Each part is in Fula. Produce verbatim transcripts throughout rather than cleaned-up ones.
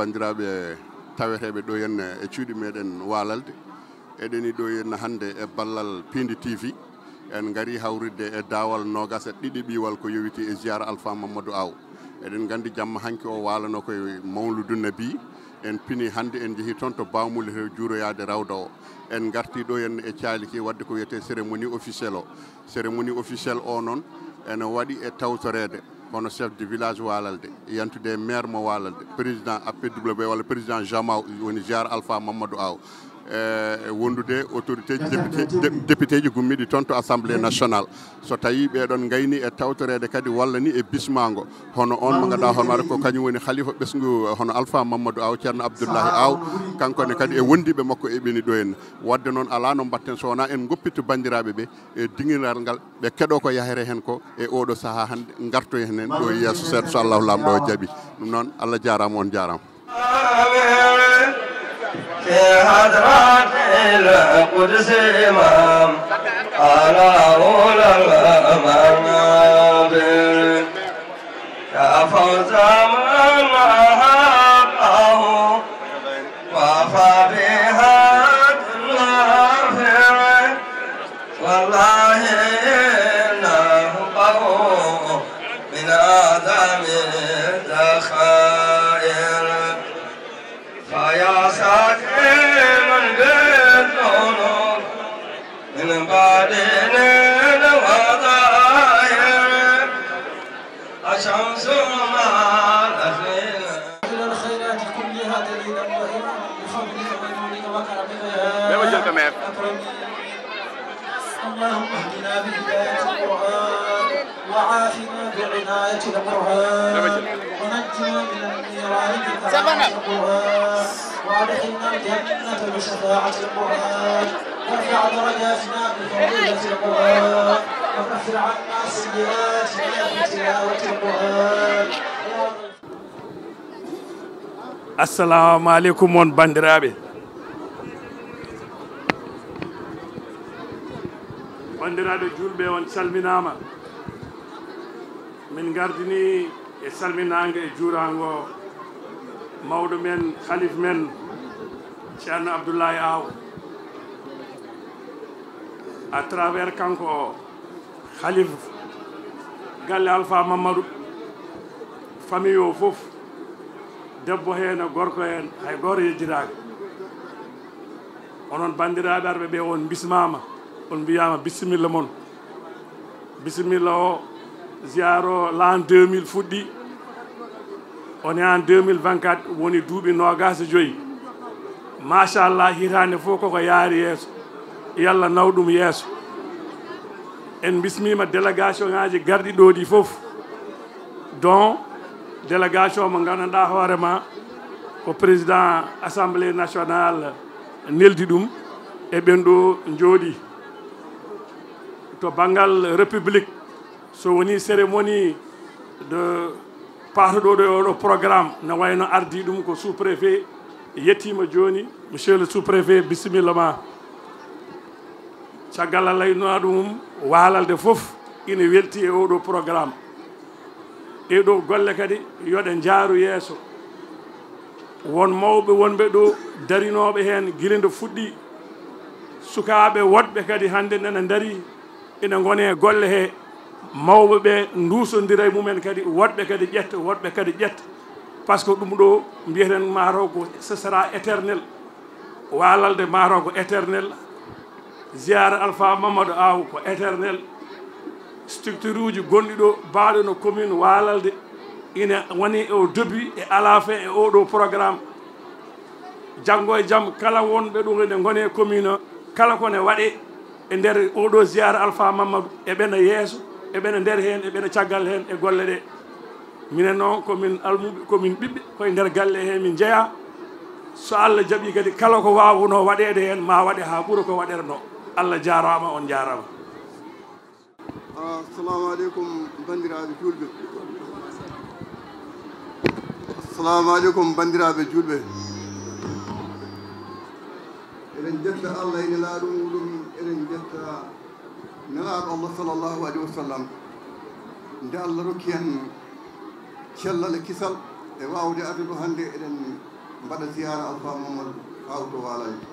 Banndiraaɓe taweteeɓe ɗo henna e cuuɗi meɗen Waalalde, eɗeni ɗo henna hannde e ballal Piindi T V. En ngari hawritde e daawal noogas e ɗiɗi ɓiiwal ko yowiti e ziyaara Alpha Mamadou Aw. Eɗen nganndi jamma hanki o waalano koye Mawludu Nabi. En pini hannde, en njehi toon to Bamule he juuroyaade rawda o. En ngarti ɗo henna e caaliki waɗde ko wiyetee cérémonie officielle o. Cérémonie officielle o noon ene waɗi e tawtoreede hono chef de village Waalalde, yantude e maire mo Waalalde, président A P W walla président Jamaw, woni ziyaara Alpha Mamadou Aw. E wondude autorité ji, député, dé-, député ji gummiiɗi toon to Assemblée nationale. So tawii ɓee ɗoon ngayni e tawtoreede kadi walla ni e bismaango, hono oon mo ngannduɗaa hono waɗa ko kañum woni halifa ɓesngu hono Alpha Mamadou Aw, Ceerno Abdoullahi Aw, kanko ne kadi e wondiiɓe makko eɓeni ɗo henna. Waɗde noon alaa no mbaɗten so wonaa en ngoppitto banndiraaɓe ɓe e dingiral ngal, ɓe keɗoo ko yahre heen ko e oɗo sahaa hannde, ngartoya heen ɗo yeeso seeɗa so Allahu Laamɗo o jaɓi. Ɗum noon, Allah jaaraama, on jaaraama. في حضرة القدس إمام على أولى المنابر. يا فوز من أحبه وفى بها النافع. والله إنه قوم من أعظم الذخائر. فيا ساقي من بالذنوب من باطن وظاهر. الشمس ما لفينا. من الخيرات كلها دليلا وإماما بفضلك وجودك وكرمك يا أكرم. اللهم اهدنا بهداية القرآن وعافنا بعناية القرآن ونجنا من النيران بكرامة القرآن وأدخلنا الجنة بشفاعة القرآن وارفع درجاتنا بفضيلة القرآن وكفر عنا سيئاتنا بتلاوة القرآن. Assalamu aleykum on banndiraaɓe. Banndiraaɓe juulɓe, on calminaama. Min ngardini e salminaango e juuraango mawɗo men, halif men, Ceerno Abdullahi Aw, à travers kanko o halif galle Alpha Mamadou, famille o fof, debbo heen e gorko heen, hay gooto yejjitaaka. Onon banndiraaɓe arɓe ɓe, on mbismaama, on mbiyaama bisimilla mon. Bisimilla o, ziyaara o, l'an deux mille fuɗɗi, on e en deux mille vingt-quatre woni duuɓi noogaas e joyi. Machallah, hitaande fof koko yaari yeeso, yo Allah naw ɗum yeeso. En mbismiima délégation ŋaaji garɗi ɗo ɗi fof, dont délégation mo nganndanɗaa hoore ma ko président assemblée nationale neldi ɗum e ɓen ɗo njooɗi to banngal république. So woni cérémonie de paatoɗo ɗo e oɗo programme, no wayno ardi ɗum ko sous-préfet, yettiima jooni. Monsieur le sous-préfet, bisimilla ma. Caggal Allah innoɗa ɗum, Waalalde fof ina welti e oɗo programme. Ɗee ɗo golle kadi yo ɗe njaaru yeeso. Won mawɓe wonɓe ɗo darinooɓe heen gila nde fuɗɗi. Sukaaɓe woɗɓe kadi hannde nana ndarii, ina ngone golle he. Mawɓe ɓe nduusondira e mumen kadi, woɗɓe kadi ƴetta, woɗɓe kadi ƴetta. Par ce que ɗum ɗo mbiyeten mataw ko ce sera éternel. Waalalde mataw ko éternel. Ziyaara Alpha Mamadou Aw ko éternel. Structure uji gonɗi ɗo, baaɗo no commune Waalalde, ina woni au début et à la fin e oɗo programme. Janngo e jam, kala wonɓe ɗo ene ngone commune o, kala ko ne waɗe e nder oɗo ziyaara Alpha Mamadou, e ɓena yeeso, e ɓena nder heen, e ɓena caggal heen e golle ɗe. Minen noon ko min almuɓe, ko min ɓiɓɓe, koye nder galle he min njeyaa. So Allah jaɓii kadi, kala ko waawunoo waɗeede heen, ma waɗe haa ɓura ko waɗerenoo. Allah jaaraama, on njaaraama. Assalamu aleykum, banndiraaɓe juulɓe. Assalamu aleykum, banndiraaɓe juulɓe. Eɗen njetta Allah e Nelaaɗo muɗum, eɗen njetta Nelaaɗo Allah sallallahu aleyhi wa sallam, nde Allah rokki en cellal e kisal e waawde arde ɗo hannde, eɗen Mbaɗa ziyaara Alpha Mamadou Haw to Waalaaji.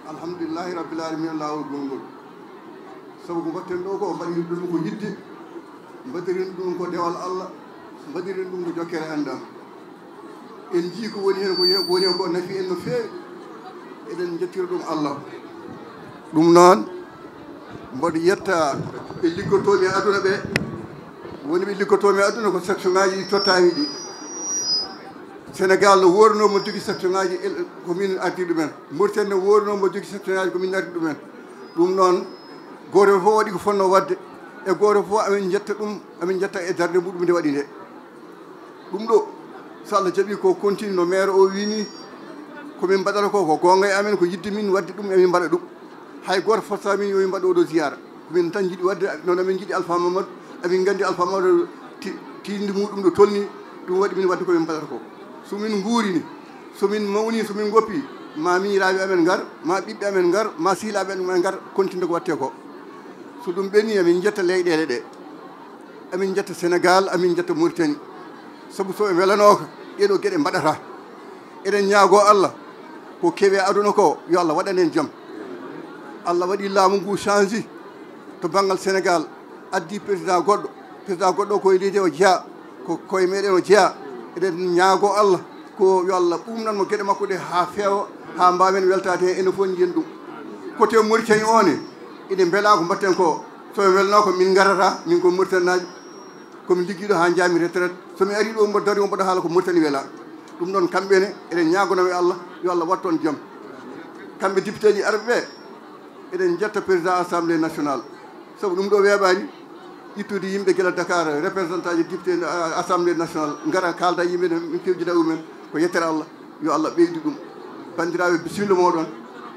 Alhamdulillahi Rabbil Aalamiina, laawol gongol. Sabu ko mbaɗten ɗo ko, mbaɗiren ɗum ko yidde, mbaɗiren ɗum ko dewal Allah, mbaɗiren ɗum ko jokkere enɗam. En njii ko woni heen, ko ye-, ko woni heen ko nafi en no feewi. Eɗen njettira ɗum Allah. Ɗum noon, mboɗo yetta ɓe liggotoomi e aduna ɓe. Woni ɓe liggotoomi e aduna ko section ngaji ɗi tottaami ɗi. Sénégal no woornoo mo jogi section ngaji el-, ko min ardi ɗumen. Mauritanie no woornoo mo jogi section ngaji ko min ardi ɗumen. Ɗum noon, gooto fof waɗi ko fotnoo waɗde. E gooto fof amin njetta ɗum, amin njetta e darnde muɗum nde waɗi nde. Ɗum ɗo, so Allah jaɓi ko continue no maire o wini, ko min mbaɗata ko, ko goonga e amen, ko yidde min wadde ɗum, emin mbaɗa ɗum. Hay gooto forsa min yo min mbaɗ oɗo ziyara. Ko min tan jiɗi wadde, noon amin jiɗi Alpha Mamadou, amin nganndi Alpha Mamadou ti-, tindi muɗum ɗo tolni, ɗum waɗi min wadde ko min mbaɗata ko. So min nguurini, so min mawni, so min ngoppi, ma miñiraaɓe amen ngar, ma ɓiɓɓe amen ngar, ma sehilaaɓe amen ngar, continue ko watte ko. So ɗum ɓenni, emin njetta leyɗeele ɗe. Amin njetta Sénégal, amin njetta Mauritanie. Sabu so en welanooka, ɗeɗo geɗe mbaɗata. Eɗen ñaagoo Allah, ko kewi e aduna ko, yo Allah waɗan en jam. Allah waɗi laamu ngu change to banngal Sénégal, addi président goɗɗo. Président goɗɗo ko e leydi o jeyaa, ko koye meɗen o jeyaa. Eɗen ñaagoo Allah, ko yo Allah ɓuumnan mo geɗe makko ɗe haa feewa, haa mbaawen weltaade heen, enen fof njiyen ɗum. Côté Mauritanie o ne, ene mbelaa ko mbaɗten ko. So en welnoo ko min ngarata, min ko Mauritanie naajo. Ko mi liggiiɗo haa njaami retraite. So mi arii ɗo, mboɗo darii, mboɗo haala ko Mauritanie welaa. Ɗum ɗoon, kamɓe ne, eɗen ñaagonoo e Allah, yo Allah wattu on jam. Kamɓe député ji arɓe ɓe, eɗen njetta président assemblée nationale. Sabu ɗum ɗo weeɓaani, ittude yimɓe gila Dakar, représentant ji député, euh, assemblée nationale, ngara kaalda yimɓe ne, min pewjida e mumen. Ko yettere Allah, yo Allah ɓeydu ɗum. Banndiraaɓe, bisimilla mooɗon,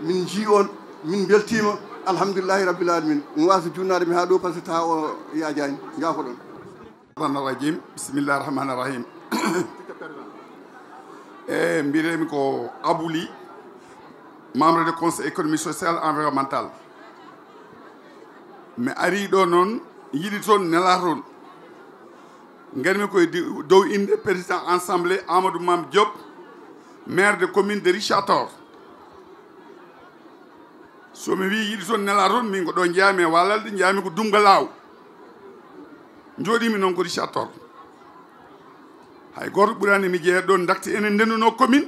min njii on, min mbeltiima, alhamdulillahi rabbil alamin. Mi waasa junnaade mi haa ɗo, par ce que taa o yaajaani, njaafoɗon. Rahman Rahim. Bismillah Rahman Rahim. E mbiyetee-mi ko Abouli, membre de conseil économique, social, environnemental. Mi arii ɗo noon, yiɗi toon, nelaa toon. Ngarmi koye di-, dow innde président assemblée Amadou Mame Diop, maire de commune de Richard Toll. So mi wii yiɗi toon, nelaa toon, min ko ɗo njeyaa-mi e Walalde, njeyaa-mi ko Dumga Laaw. Njooɗii-mi noon ko Richard Toll. Hay gooto ɓuraani mi jeyaa ɗoon, ndaxte enen ndennunoo commune,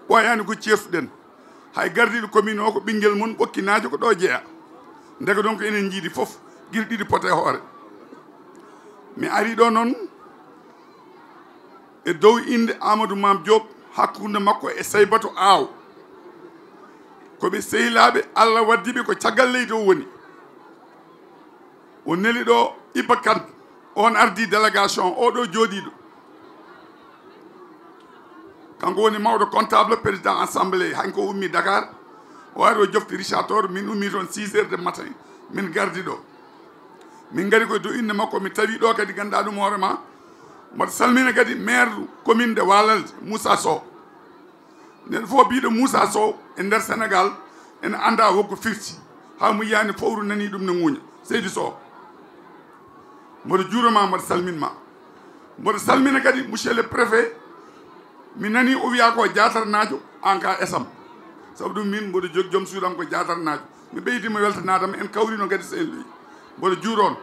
ɓooyaani ko ceertuɗen. Hay gardiiɗo commune o ko ɓinngel mon ɓokkinaajo ko ɗo jeyaa. Ndeke donc enen njiidi fof, gila ɗiɗi pote e hoore. Mi arii ɗo noon e dow innde Amadou Mame Diop, hakkunde makko e Saybatu Aw. Ko ɓe sehilaaɓe, Allah waddi ɓe ko caggal leydi o woni. O neli ɗo Iba Kane, on ardii délégation o ɗo jooɗiiɗo. Kanko woni mawɗo comptable, président assemblée, hanki o ummii Dakar, o ari o jofti Richard Toll, min ummii toon six heures de matin, min ngardi ɗo. Min ngari koye dow innde makko, mi tawi ɗo kadi ngannduɗaa ɗum hoore ma. Mboɗo salmina kadi maire commune de Walalde, Moussa Sow. Neɗɗo fof biiɗo Moussa Sow e nder Sénégal ene annda wonko firti. Haa mo yiyaani fowru nanii ɗum ne ŋuuña. Seydi Sow, mboɗo juuroma, mboɗo salminma. Mboɗo salmina kadi monsieur le préfet. Mi nanii o wiyaa ko jaatarnaajo, aan ka esam. Sabu ɗum min mboɗo jog-, joom suudu am ko jaatarnaajo. Mi ɓeydiima weltanaade ma, en kawriino kadi Saint-Louis. Mboɗo juuro on.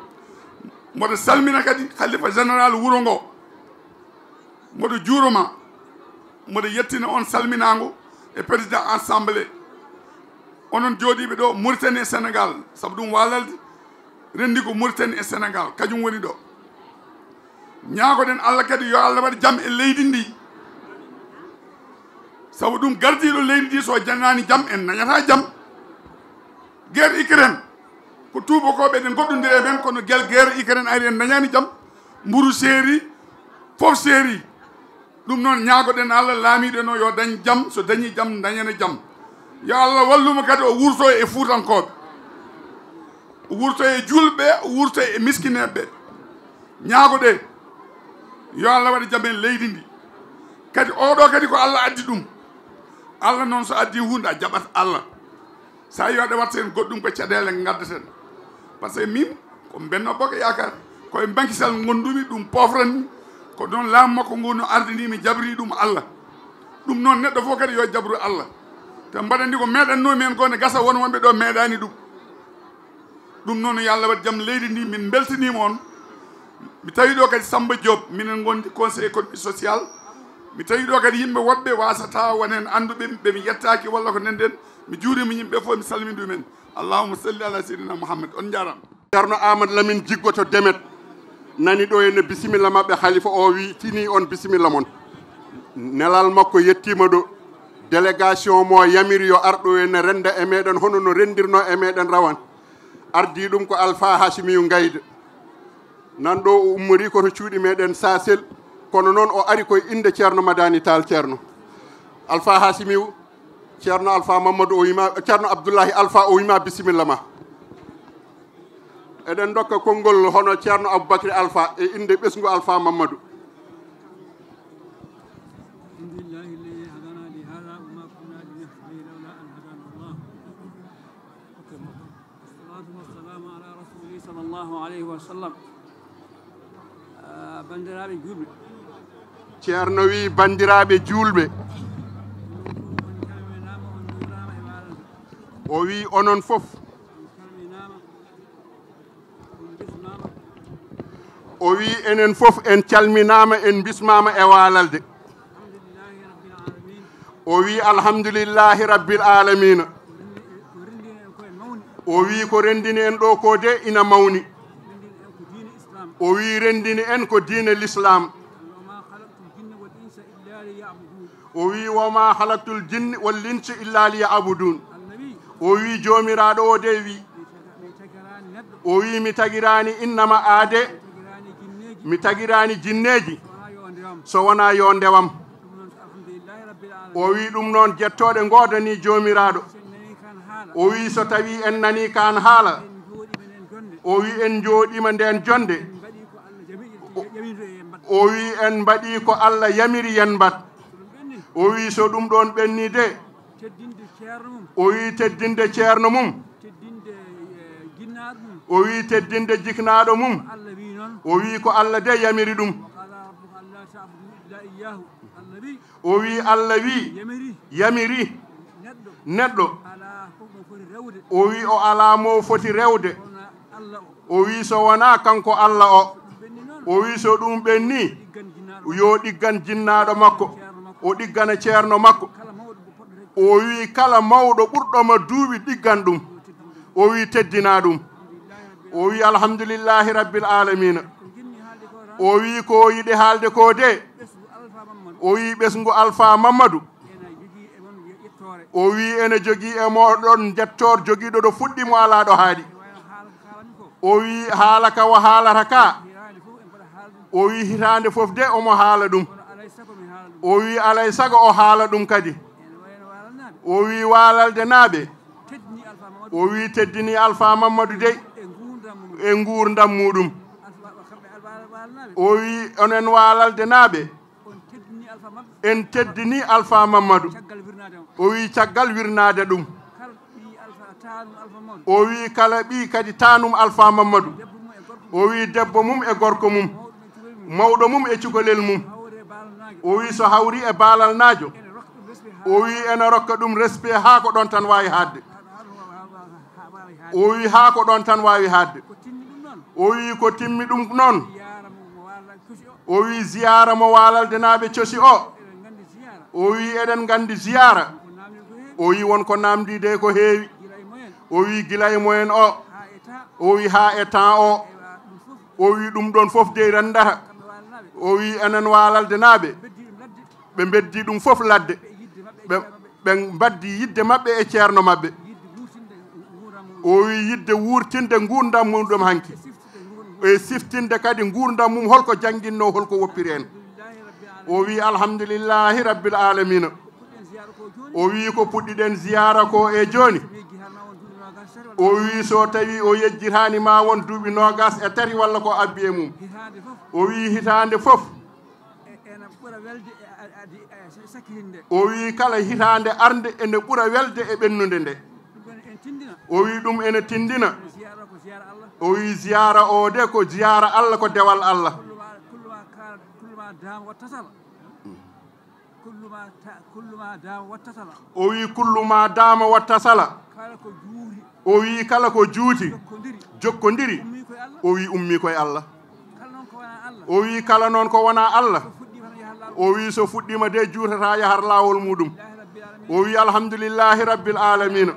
Mboɗo salmina kadi khalifa général wuro ngo. Mboɗo juuroma, mboɗo yettina on salminaango e président assemblée. Onon jooɗiiɓe ɗo, Mauritanie e Sénégal, sabu ɗum Walalde renndi ko Mauritanie e Sénégal, kañum woni ɗo. Ñaagoɗen Allah kadi yo Allah waɗ jam e leydi ndi. Sabu ɗum gardiiɗo leydi ndi so jannaani jam, en nañataa jam. Guerre Ukraine, ko tuubakooɓe eɗen ngoɗɗondiri e men, kono gel guerre Ukraine ari en nañaani jam. Mburu seeri, fof seeri. Ɗum noon ñaagoɗen Allah laamiiɗo no yo dañ jam, so dañii jam, dañana jam. Yo Allah wallumo kadi o wurto e Fuutankooɓe. O wurto e juulɓe, o wurto e miskineeɓe. Ñaagoɗe, yo Allah waɗ jam e leydi ndi. Kadi oɗo kadi ko Allah addi ɗum. Allah noon so addi huunde a jaɓat Allah. So a yii aɗa watta heen goɗɗum ko caɗeele ngaddaten. Par ce que min ko Benno Bokk Yaakaar, ko e Macky Sall ngondumi, ɗum pofranmi. Ko noon laamu makko ngu no ardini mi, jabri ɗum Allah. Ɗum noon, neɗɗo fof kadi yo jabru Allah. Te mbaɗandi ko meeɗannoo men ko ne gasa, won wonɓe ɗo meeɗaani ɗum. Ɗum noon, yo Allah waɗ jam leydi ndi, min mbeltaniima on. Mi tawi ɗo kadi Samba Diop, minen ngondi conseil économique social. Mi tawi ɗo kadi yimɓe woɓɓe wasata won heen annduɓe ɓe mi yettaaki walla ko nanndi heen. Mi juuriima yimɓe fof, mi salmini ɗumen. Allahumma salli ala seydina Muhammad. On njaaraama. Ceerno Aamadu Lamin Jiggo to Demet nani ɗo henne bisimilla maɓɓe, halifa o wi tini on bisimilla mon. Nelal makko yettiima ɗo, délégation mo yamiri yo ar ɗo henne rennda e meɗen hono no renndirno e meɗen rawane. Ardii ɗum ko Alfa Hasimiyu Ngayda. Nan ɗo o ummori ko to cuuɗi meɗen Sasel, kono noon o ari koye innde Ceerno Madani Taal. Ceerno Alfa Hasimiyu, Ceerno Alfa Mamadou o wima, Ceerno Abdullahi Alfa o wima bisimilla ma. Eɗen ndokka konngol hono Ceerno Aboubacry Alfa e innde ɓesngu Alfa Mamadou. الحمد لله الذي هدانا لهذا وما كنا لنهتدي لولا أن هدانا الله. الصلاة والسلام على رسوله صلى الله عليه وسلم. Ah, banndiraaɓe juulɓe. Ceerno wi banndiraaɓe juulɓe. On calminaama, on njuuraama e waalde. O wi onon fof. On calminaama, on mbismaama. O wi enen fof en calminaama, en mbismaama e waalalde. Alhamdulillahi Rabbil Alamin. O wi alhamdulillahi Rabbil Alamina. O wi ko renndini en ɗo ko de ina mawni. O wi renndini en ko diine l'islam. O wi wa ma khalaqtul jinni wal insa illa liya'budun. O wi joomiraaɗo o de wi. O wi mi tagiraani innama aade. Mi tagiraani jinneeji so wonaa yo ndewam. O wi ɗum noon jettooɗe ngoodanii joomiraaɗo. O wi so tawi en nanii kaan haala, o wi en njooɗiima ndeen jonnde. O, o wi en mbaɗii ko Allah yamiri yen mbaɗ. O wi so ɗum ɗoon ɓennii de, o wi teddinde ceerno mum, o wi teddinde jiknaaɗo mum, o wi ko Allah de yamiri ɗum. O wi Allah wi, yamiri neɗɗo, o wi o alaa mo foti rewde. O wi so wonaa kanko Allah o. O wi so ɗum ɓenni, yo ɗiggan jinnaaɗo makko, o ɗiggana ceerno makko. O wi kala mawɗo ɓurɗo ma duuɓi ɗiggan ɗum. O wi teddina ɗum. O wi alhamdulillahi rabbil alamina. O wi ko yiɗi haalde ko de. O wi ɓesngu Alfa Mamadou. O wi ene jogii e mooɗon njettoor jogiiɗo ɗo fuɗɗi mo alaa ɗo haaɗi. O wi haala ka o haalata ka. O wi hitaande fof de omo haala ɗum. O wi alay sago o haala ɗum kadi. O wi waalalde naaɓe. O wi teddini Alfa Mamadou dey e nguurndam muɗum. O wi onen waalalde naaɓe. En teddini Alfa Mamadou. O wi caggal wirnaade ɗum. O wi kala ɓii kadi taanum Alfa Mamadou. O wi debbo mum e gorko mum. Mawɗo mum e cukalel mum. O wi so hawri e baalalnaajo. O wi ene rokka ɗum respect haa ko ɗoon tan waawi haadde. O wi haa ko ɗoon tan waawi haadde. O wi ko timmi ɗum noon. O wi ziyaara mo waalalde naaɓe cosi o. O wi eɗen nganndi ziyaara. O wi won ko naamndii de ko heewi. O wi gila e moyen o. O wi haa e temps o. O wi ɗum ɗoon fof dey renndata. O wi enen waalalde naaɓe. Ɓe mbeddi ɗum fof ladde. Ɓe, ɓe mbaddi yidde maɓɓe e ceerno maɓɓe. O wi yidde wuurtinde nguurndam mum ɗum hanki. E siftinde kadi nguurndam mum holko jannginno, holko woppiri en. O wi alhamdulillahi rabbil alamina. O wi ko puɗɗiɗen ziyaara ko e jooni. O wi so tawi o yejjitaani ma won duuɓi noogas e tati walla ko abbi e mum. O wi hitaande fof. E, ena ɓura welde e, e, e, e, e sakkitinde. O wi kala hitaande arnde ene ɓura welde e ɓennude nde. Ɗum ɗon en tindina. O wi ɗum ene tindina. Ziyaara ko ziyaara Allah. O wi ziyaara o de ko ziyaara Allah, ko dewal Allah. Kullu ma, kullu ma kaala, kullu ma daama wa tasala. كل ما تا- كل ما دام واتصل. O wi: "Kullu ma dama wattasala." Kala ko juuti, O wi: "Kala ko juuti, jokkodiri, jokkodiri." Ummi koye Allah. O wi: "Ummi koye Allah." Kala noon ko wonaa Allah. O wi: "Kala noon ko wonaa Allah." So fuɗɗiima tan yahat laawol. O wi: "So fuɗɗiima de, juutata, yahata laawol muɗum." Alhamdulillahi rabbil alamina. O wi: "Alhamdulillahi rabbil alamina."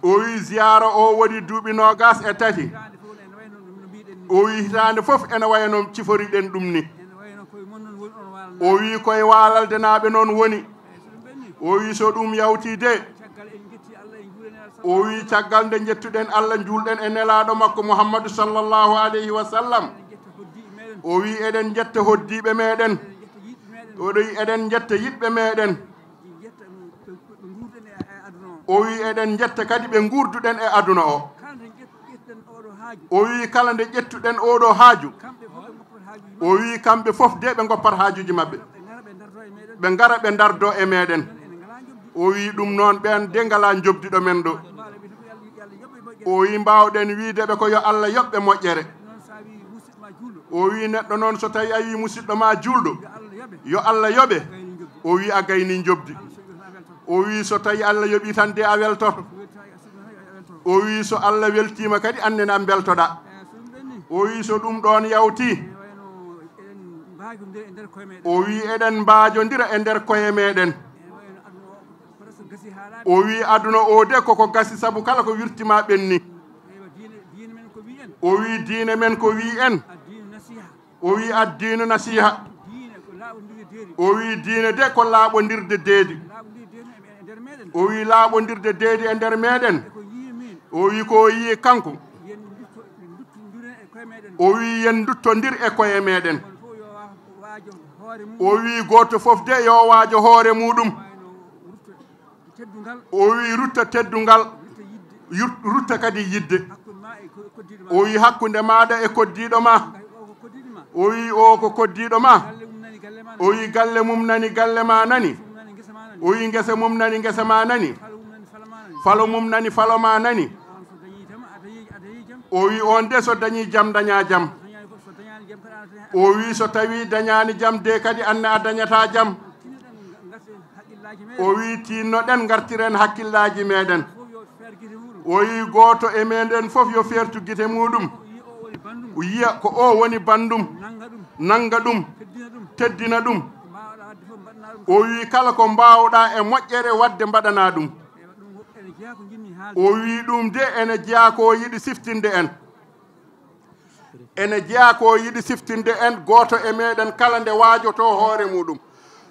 O wi: "Ziyaara o woni duuɓi noogas e tati." O wi: "Hitaande fof ene wayi no ciforiɗen ɗum ni." O wi: "Koye waalaldenaaɓe noon woni." O wi: "So ɗum yawti de." O wi: "Caggal nde njettuɗen Allah, njuulɗen e Nelaaɗo makko Muhammadu sallallahu alayhi wa sallam. O wi: Eɗen njetta hoddiiɓe meɗen. O wi: Eɗen njetta yiɗɓe meɗen." O wi: "Eɗen njetta kadi ɓe nguurduɗen e aduna o." O wi: "Kala nde ƴettuɗen oɗo haaju." O wi: "Kamɓe fof de ɓe ngoppat haajuuji maɓɓe. Ɓe ngara ɓe ndardo e meɗen." O wi: "Ɗum noon, ɓeen de ngalaa njobdi ɗo men ɗo." O wi: "Mbaawɗen wiide ɓe ko yo Allah yoɓ ɓe moƴƴere." O wi: "Neɗɗo noon, so tawi a wi musiɗɗo ma juulɗo, yo Allah yoɓe." O wi: "A gayni njobdi." O wi: "So tawi Allah yoɓi tan de, a weltoto." O wi: "So Allah weltiima kadi, an nene a mbeltoɗa." O wi: "So ɗum ɗoon yawti." O wi: "Eɗen mbaajondira e nder koye meɗen." O wi: "Aduna o de koko gasi, sabu kala ko wirti ma ɓenni." O wi: "Diine men ko wi en." O wi: "Addiinu nasiha." O wi: "Diine de ko laaɓondirde deedi." O wi: "Laaɓondirde deedi e nder meɗen." O wi: "Ko o yii kanko." O wi: "Yen nduttondir e koye meɗen." O wi: "Gooto fof de yo waajo hoore muɗum." O wi: "Rutta teddungal, yur- rutta kadi yidde." O wi: "Hakkunde maaɗa e koddiiɗo ma." O wi: "O ko koddiiɗo ma." O wi: "Galle mum nani, galle ma nani." O wi: "Ngesa mum nani, ngesa ma nani. Falo mum nani, falo ma nani." O wi: "On de so dañi jam, daña jam." O wi: "So tawi dañaani jam de kadi, an ne a dañata jam." O wi: "Tinnoɗen, ngartiren hakkillaaji meɗen." O wi: "Gooto e meɗen fof yo feertu gite muɗum. O yiya ko o woni banndum. Nannga ɗum. Teddina ɗum. O wi: Kala ko mbaawɗa e moƴƴere waɗde, mbaɗana ɗum." O wi: "Ɗum de ene jeyaa ko yiɗi siftinde en." Ene jeyaa ko yiɗi siftinde en, gooto e meɗen kala nde waajoto hoore muɗum.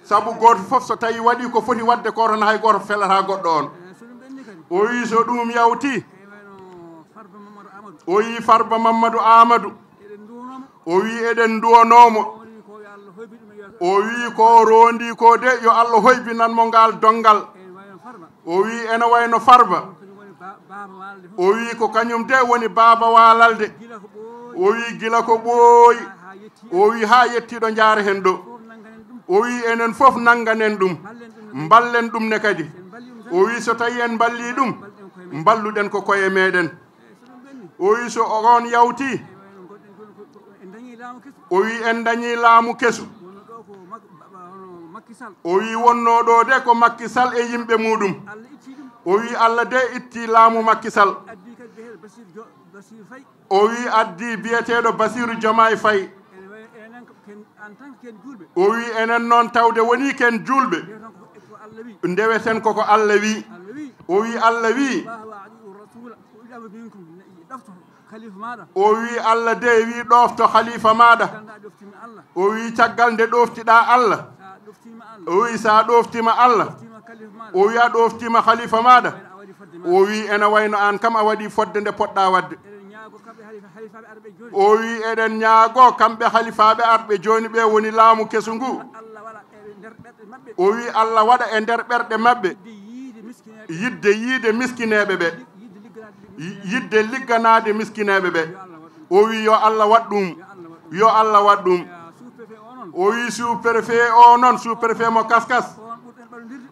Sabu gooto fof so tawi waɗi ko foti waɗde ko, tan hay gooto felata goɗɗo on. O wi: "So ɗum yawti," o wi: "Farba Mamadou Amadou." O wi: "Eɗen nduwanoomo." O wi: "Ko rondi ko de, yo Allah hoybinan mo ngal donngal." O wi: "Ene wayno Farba." O wi: "Ko kañum de woni baaba Waalalde." O wi: "Gila ko ɓooyi." O wi: "Haa yettiiɗo njaare heen ɗo." O wi: "Enen fof nannganen ɗum, mballen ɗum ne kadi." O wi: "So tawi en mballii ɗum, mballuɗen ko koye meɗen." O wi: "So on yawti," o wi, "en dañi laamu kesu." O wi: "Wonnoo ɗo de ko Makki Sal e yimɓe muɗum." O wi: "Allah de itti laamu Makki Sal." O wi: "Addi biyeteeɗo Basiiru Jomaay Fay." O wi: "Enen noon, tawde woni ken juulɓe, ndeweten koko Allah wi." O wi: "Allah wi." O wi: "Allah de wi ɗoofto khalifa maaɗa." O wi: "Caggal nde ɗooftiɗaa Allah." O wi: "Sa ɗooftiima Allah," o wi, "a ɗooftiima khalifa maaɗa." O wi: "Ene wayno aan kam a waɗi fodde nde poɗɗa waɗde." O wi: "Eɗen ñaago kamɓe halifaaɓe arɓe jooni ɓe, woni laamu kesu ngu." O wi: "Allah waɗa e nder ɓerɗe maɓɓe yidde yiide miskineeɓe ɓe, yi- yidde ligganaade miskineeɓe ɓe." O wi: "Yo Allah waɗ ɗum, yo Allah waɗ ɗum." O wi: "Sous-préfet o noon, sous-préfet mo Kaskas,"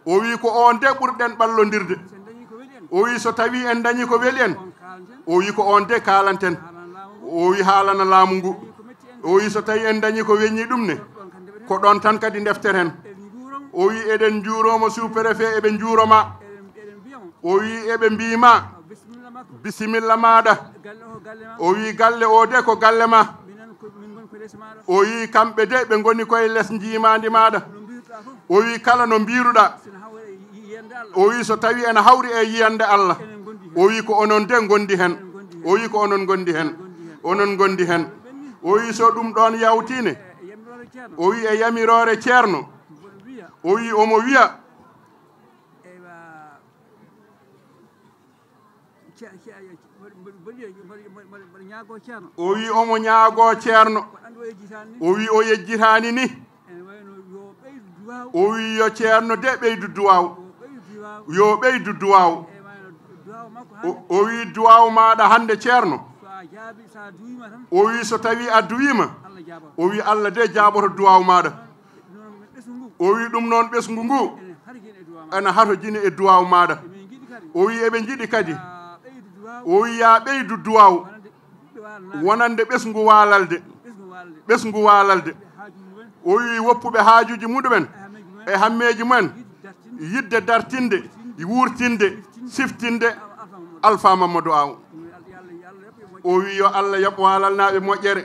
o wi, "ko on de ɓurɗen ɓallondirde." O wi: "So tawi en dañi ko weli en," o wi, "ko on de kaalanten." O wi: "Haalana laamu ngu." O wi: "So tawi en dañi ko weñi ɗum ne," Ko ɗon tan kadi ndefteten. Eɗen njuuroo mo. O wi, "Eɗen njuuroo mo, sous-préfet, eɓe njuuroo ma." Eɗen, eɗen mbiya mo. O wi, "Eɓe mbiyi ma, o bisimilla makko. Bisimilla maaɗa." Galle o, galle ma. O wi, "Galle o de ko galle ma." Minen ko, min ngoni ko les maaɗa. O wi, "Kamɓe de ɓe ngoni koye les njiimaandi maaɗa." Kono mbiruɗaa fof. O wi, "Kala no mbiruɗaa." Sina hawra e yi-, yiyannde Allah. O wi, "So tawi ena hawri e yiyannde Allah." Enen ngondi heen. O wi, "Ko onon de ngondi heen." Enen ngondi heen. O wi, "Ko onon ngondi heen." Enen ngondi heen. Onon ngondi heen. O wi, "So ɗum ɗoon yawtiine." E, e yamiroore Ceerno. O wi, "E yamiroore Ceerno." Mboɗo wiya. O wi, omo wiya. Eywa. Ce-, ce-, mboɗo, mboɗo, mboɗo wiya, mboɗo, mboɗo, mboɗo ñaagoo Ceerno. O wi omo ñaagoo Ceerno. Ko ɗannde o yejjitaani ni. O wi o yejjitaani ni. Ene wayno yo ɓeydu duwaaw. O wi yo Ceerno de ɓeydu duwaaw. Yo ɓeydu duwaaw. Yo ɓeydu duwaaw. Ene wayno duwaaw makko hannde. O, o wi duwaaw maaɗa hannde Ceerno. So a jaabi, so a duwiima tan. O wi so tawi a duwiima. Allah jaaboo. O wi Allah de jaaboto duwaaw maaɗa. O wi ɗum noon ɓesngu ngu ene hatojini e duwaaw maaɗa. O wi eɓe njiɗi kadi. O wi ya ɓeydu duwaaw wonande ɓesngu waalalde. Ɓesngu waalalde. O wi woppuɓe haajuuji muɗumen e hammeeji mumen yidde dartinde, wuurtinde, siftinde Alfa Mamadou Aw. O wi yo Allah yoɓ waalalnaaɓe moƴƴere.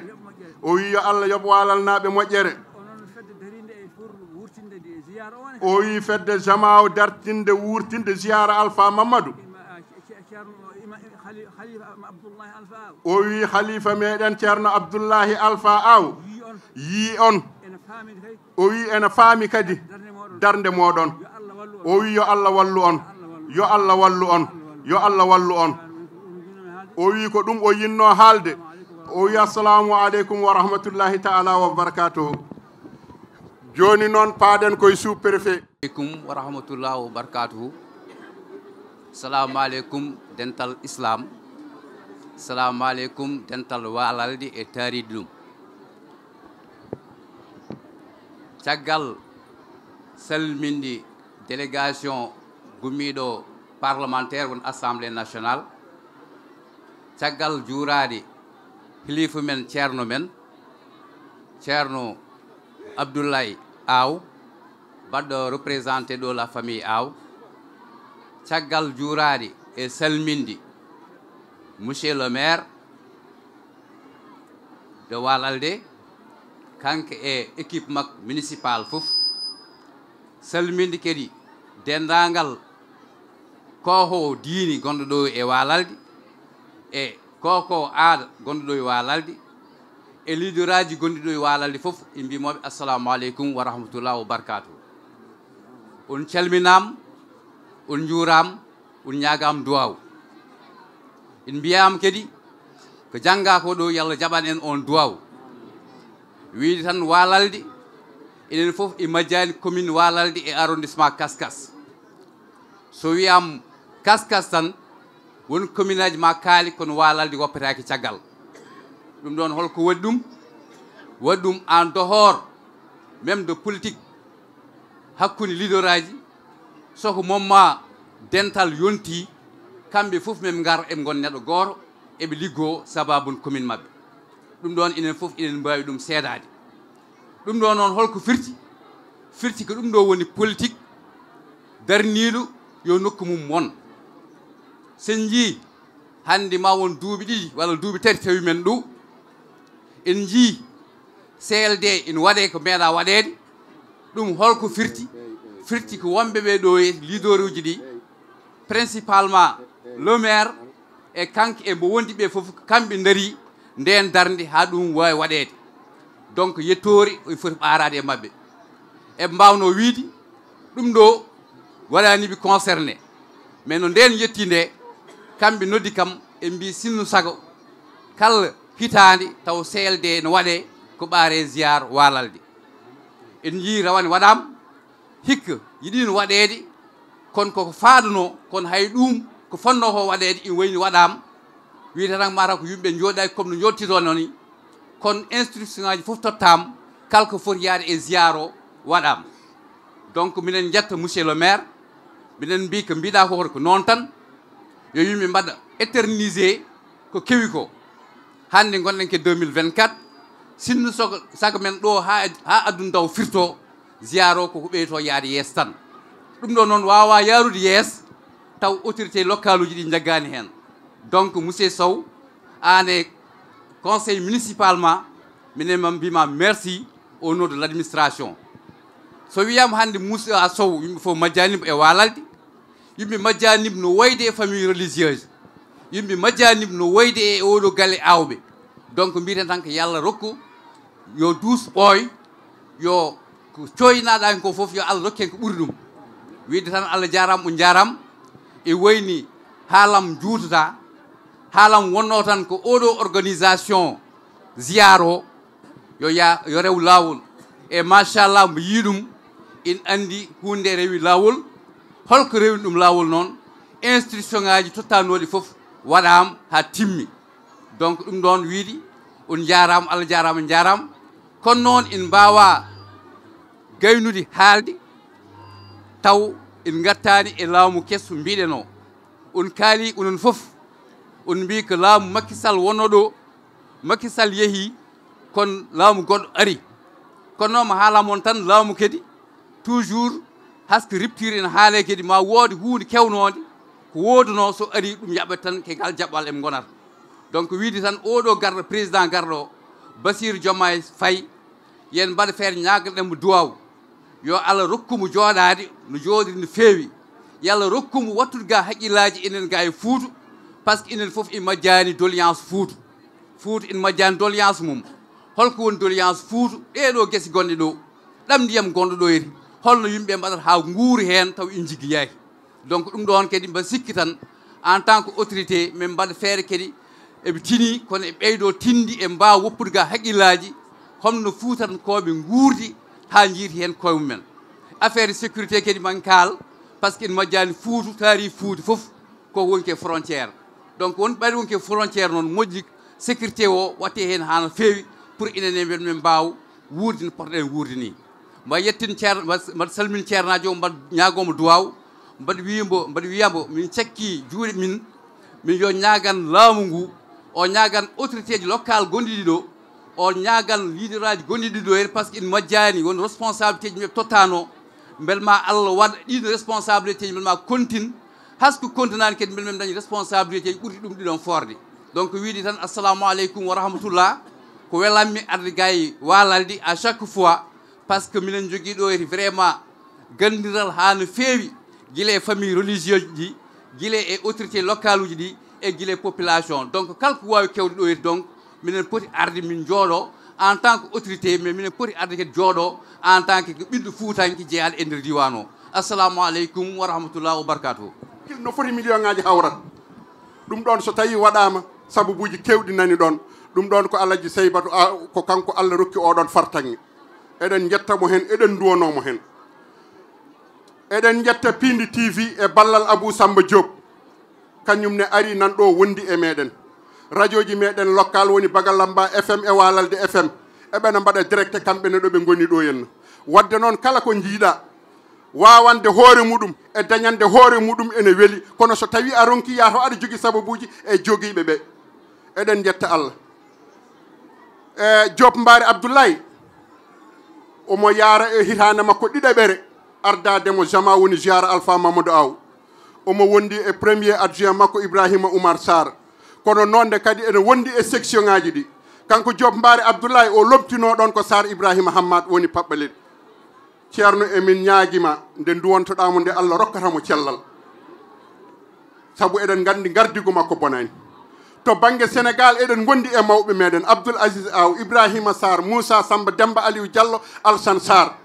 O wi yo Allah yoɓ waalalnaaɓe moƴƴere. Onon fedde dariinde e pour wuurtinde de ziyaara o ne. O wi fedde jamaaw dartinde wuurtinde ziyaara Alfa Mamadou. Ima, a, ce-, ce-, Ceerno, ima, Khali-, Khalifa Abdullahi Alfa Aw. O wi Khalifa meɗen Ceerno Abdullahi Alfa Aw. Yii on. Yii on. Ene faami kay. O wi ene faami kadi darnde mooɗon. Darnde mooɗon. Yo Allah wallu on. O wi yo Allah wallu on. Yo Allah wallu on. Yo Allah wallu on. O wi ko ɗum o yinnoo haalde. O wi assalamu aleykum wa rahmatullahi taala wa barakatuhu. Jooni noon paaɗen koye sous-préfet. Aleykum wa rahmatullahi wa barakatuhu. Salamu aleykum dental Islam. Salamu aleykum dental waalalde e taariiɗi ɗum. Caggal salminde délégation gummiiɗo parlementaire won Assemblée nationale, caggal juuraade hiliifa men, ceerno men, Ceerno Abdoulaye Aw, baɗɗo représenté ɗo la famille Aw, caggal juuraade e salminde monsieur le maire de Walalde, kanko e équipe makko municipal fof. Salminde kadi denndaangal koohoowo diini gonɗo ɗo e Walalde, e koohoowo aada gonɗo ɗo e Walalde, e leaderaaji gonɗi ɗo e Walalde fof, en mbiyii mooɓe assalamu aleykum wa rahmatullah wa barakatuh. On calminaama, on njuuraama, on ñaagaama duwaaw. En mbiyaama kadi ko janngaa ko ɗo, yo Allah jaɓan en on duwaaw. Wiide tan Walalde, enen fof e majjaani commune Walalde e arrondissement Kaskas. So wiyaama Kaskas tan, won commune aji ma kaali, kono Walalde woppetaake caggal. Ɗum ɗoon holko waɗi ɗum? Waɗi ɗum en dehors même de politique hakkunde leaderaaji, soko momma dental yonti, kamɓe fof men ngar eɓe ngon neɗɗo gooto, eɓe liggoo sababun commune maɓɓe. Ɗum ɗoon enen fof enen mbaawi ɗum seedaade. Ɗum ɗo noon holko firti? Firti ko ɗum ɗo woni politique darniiɗo yo nokku mum won. Sen njii hannde ma won duuɓi ɗiɗi walla duuɓi tati tawi men ɗo. En njii C L D ina waɗee ko meeɗaa waɗeede. Ɗum holko firti? Firti ko wonɓe ɓe ɗo e leaderuuji ɗi, principalement le maire e kanko e mbo wondi ɓe fof, kamɓe ndarii ndeen darnde haa ɗum waawi waɗeede. Donc yettoore ina foti ɓaaraade e maɓɓe. Eɓe mbaawnoo wiyde ɗum ɗo waɗaani ɓe concerné, mais no ndeen yetti nde, kamɓe noddi kam, en mbii sinno sago kala hitaande taw C L D no waɗee ko ɓaaree ziyaar Walalde. En njii rawane waɗaama, hikka yiɗiino waɗeede, kono koko faadanoo, kono hay ɗum ko fotnoo ko waɗeede ina wayni waɗaama. Wiyata tan mataw ko yimɓe njooɗaaki comme no njooɗtitoo noon ni, kono instruction aji fof tottaama, kala ko foti yaade e ziyaar o waɗaama. Donc minen njetta monsieur le maire, minen mbii ko mbiɗa ko, ko noon tan, yo yimɓe mbaɗa éterniser ko kewi ko. Hannde ngonɗen ke deux mille vingt-quatre, Sinno sago men ɗo ha, ha aduna taw firto, ziyaro koko ɓeyto yaade yeeso tan. Ɗum ɗo noon wawa yarude yeeso taw autorité local uji ɗi jaggani hen. Donc monsieur Sow, an e conseil municipal ma, minen ma mbima merci au nom de l'administration. So wiyama hannde Moussa Sow, yimɓe fof majjanimo e walalde, yimɓe majjanimo no wayde e famille religieuse, yimɓe majjanimo no wayde e oɗo galle awɓe. Donc mbiten tan ko yallah rokku, yo duus ɓooy, yo ko coynaɗa hen ko fof yo allah rokku hen ko ɓuri ɗum. Wiide tan allah jarama, on jarama. E wayni haalam juutata, haalam wonno tan ko oɗo organisation ziyaro yo ya yo rew lawol. E machallah mbo yii ɗum, in andi hunde rewi lawol. Holko rewni ɗum lawol noon? Instruction ngaji tottanoɗi fof waɗama ha timmi. Donc ɗum ɗon wiide on jarama, allah jarama, jarama. Kono noon en mbawa gaynude haalde taw en gattani e laamu keso mbiɗen o. On kaali onon fof, on mbi ko laamu Macky Sall wonno ɗo, Macky Sall yeehi, kono laamu goɗɗo ari. Kono noon mi haalam on tan, laamu kadi toujours haske rupture ene haale kadi, ma woodi huunde kewnode ko wooduno, so ari ɗum yaɓat tan ke ngal jaɓɓal em gonata. Donc wiide tan oɗo garɗo, président garɗo, Bassirou Diomaye Faye, yen mbaɗa feere ñaagal ɗen mo duwaw, yo allah rokku mo jooɗaade no jooɗiri no feewi. Yo allah rokku mo wattude ga haqqillaji enen ga e Fuuta, par ce que enen fof en majjani doléance Fuuta. Fuuta en majjani doléance mum. Holko woni doléance Fuuta? Ɗeɗo gese gonɗe ɗo, ɗam ndiyam gonɗo ɗo eri, holno yimɓe mbaɗata ha nguuri hen taw en jiggoyaki? Donc ɗum ɗon kadi mba sikki tan, en tant que autorité, min mbaɗa feere kadi eɓe tini, kono e ɓeydo tindi e mbawa woppude ga haqqillaji, homno fuutankooɓe nguurdi ha jiiti hen koye mumen. Affaire sécurité kadi man kaal, par ce que en majjani Fuuta, taari Fuuta fof ko woni ke frontière. Donc won ɓayde woni ke frontière noon, moƴƴi sécurité o watte hen hano feewi, pour enen e men min mbaw wuurde no potoɗen wuurde ni. Mbaɗa yettin ceer-, mbaɗa, mbaɗa salmin ceernaajo o, mbaɗa ñaagomo duwaw, mbaɗa wiyambo, mbaɗa wiyambo min cakki juuɗe min, min yo ñaagan laamu ngu, o ñaagan autorité ji local gonɗiɗi ɗo, o ñaagan leader aji gonɗiɗi ɗo, par ce que en majjani won responsabilité ji ɓe tottano. Bel ma allah waɗa ɗin responsabilité ji, bel ma continue, hasko continani kadi bel men dañi responsabilité ji ɓurɗi ɗum ɗiɗon forde. Donc wiide tan assalamu aleykum wa rahmatullah. Ko welammi arde gay walalde à chaque fois, par ce que minen jogui ɗo eti vraiment gandiral ha no feewi, guila e famille religieuse ji, guila e autorité local uji ɗi, e guila e population. Donc kala ko wawi kewde ɗo eti, donc minen poti arde min jooɗo en tant que autorité, mais minen poti arde kadi jooɗo en tant que ɓiɗɗo fuutanke jeeyaɗo e nder diwan o. Assalamu aleykum wa rahmatullah wa barakatuh. No foti million ngaji hawrat. Ɗum ɗon so tawi waɗama, sababuji kewɗi nani ɗon. Ɗum ɗon ko Alaji Saybatu, a, ko kanko Allah rokki oɗon fartange. Eɗen jetta mo hen, eɗen duwano mo hen. Eɗen jetta Pindi T V e ballal Abou Samba Diop. Kañum ne ari nan ɗo wondi e meɗen. Radioji meɗen local woni Bagalamba F M e Walalde F M. Eɓena mbaɗa direct kamɓe ne ɗo ɓe goni ɗo henna. Wadde noon kala ko jiiɗa wawande hoore muɗum e dañande hoore muɗum ene weli. Kono so tawi a ronki yato aɗa jogi sababuji e jogiɓe ɓe. Eɗen jetta Allah. E Diop Mbaari Abdoulaye, omo yaara e hitaande makko ɗiɗaɓere ardaade mo Jama woni ziara Alpha Mamadou Aw. Omo wondi e premier adjoint makko Ibrahima Oumar Sarr. Kono noon nde kadi ene wondi e section ngaji ɗi. Kanko Diop Mbaari Abdoulaye o lomtino ɗon ko Sarr Ibrahima Hammad woni Paɓɓalel. Ceerno, emin ñaagima nde nduwontoɗaa mo nde, Allah rokkata mo cellal. Sabu eɗen nganndi ngardigu makko bonani. To bannge Senegaal, eɗen ngondi e mawɓe meɗen, Abdoul Aziz Aw, Ibrahima Sarr, Moussa Samba, Demba Aliou Diallo, Alsan Sarr.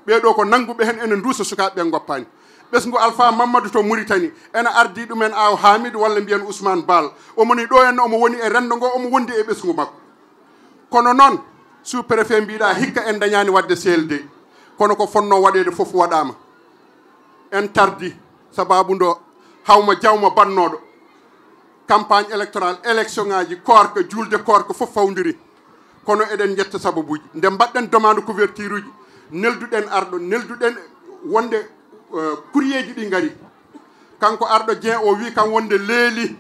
Ɓee ɗoo ko nannguɓe heen ene nduusa sukaaɓe ɓe ngoppaani. Ɓesngu Alpha Mamadou to Mauritanie ene ardii ɗumen Aw Hamidou walla mbiyen Ousmane Baal. Omo ni ɗoo henna, omo woni e renndo ngo, omo wondi e ɓesngu makko. Kono noon, sous-préfet mbiɗa hikka en dañaani waɗde C L D. Kono ko fotnoo waɗeede fof waɗaama. En tardi, sababu ndo hawma jawma bannooɗo. Campagne électorale, élection ngaji, koorka, juulde koorka fof fawndiri. Kono eɗen njetta sababuji. Nde mbaɗɗen demande couverture uji, nelduɗen arɗo, nelduɗen wonde, eh, courrier ji ɗi ngari. Kanko arɗo Dieng o wi kam wonde leeli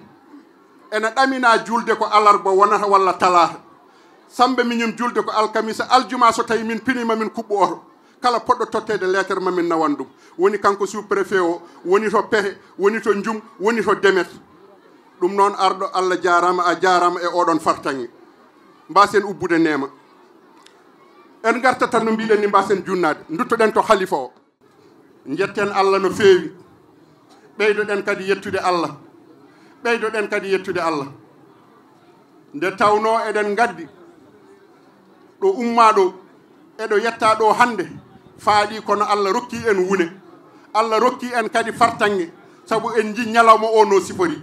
ene ɗamina julde ko alarba wonata walla talaata. Sambe miñum julde ko alkamisa, aljuma so tawi min pinima min kuɓɓo oto. Kala poɗɗo totteede lettre ma min nawan ɗum. Woni kanko sous-préfet o, woni to Pehe, woni to Njum, woni to Demet. Ɗum noon arɗo Allah jaaraama, a jaaraama e oɗon fartaŋŋe. Mbaasen ubbude neema. En ngartat tan no mbiɗen ni mbaasen junnaade. Nduttoɗen to halifa o. Njetten Allah no feewi. Ɓeydoɗen kadi yettude Allah. Ɓeydoɗen kadi yettude Allah. Nde tawnoo eɗen ngaddi ɗo ummaa ɗo, eɗo yettaa ɗo hannde, faaɗi kono Allah rokki en wune. Allah rokki en kadi fartaŋŋe, sabu en nji ñalawma o no sifori.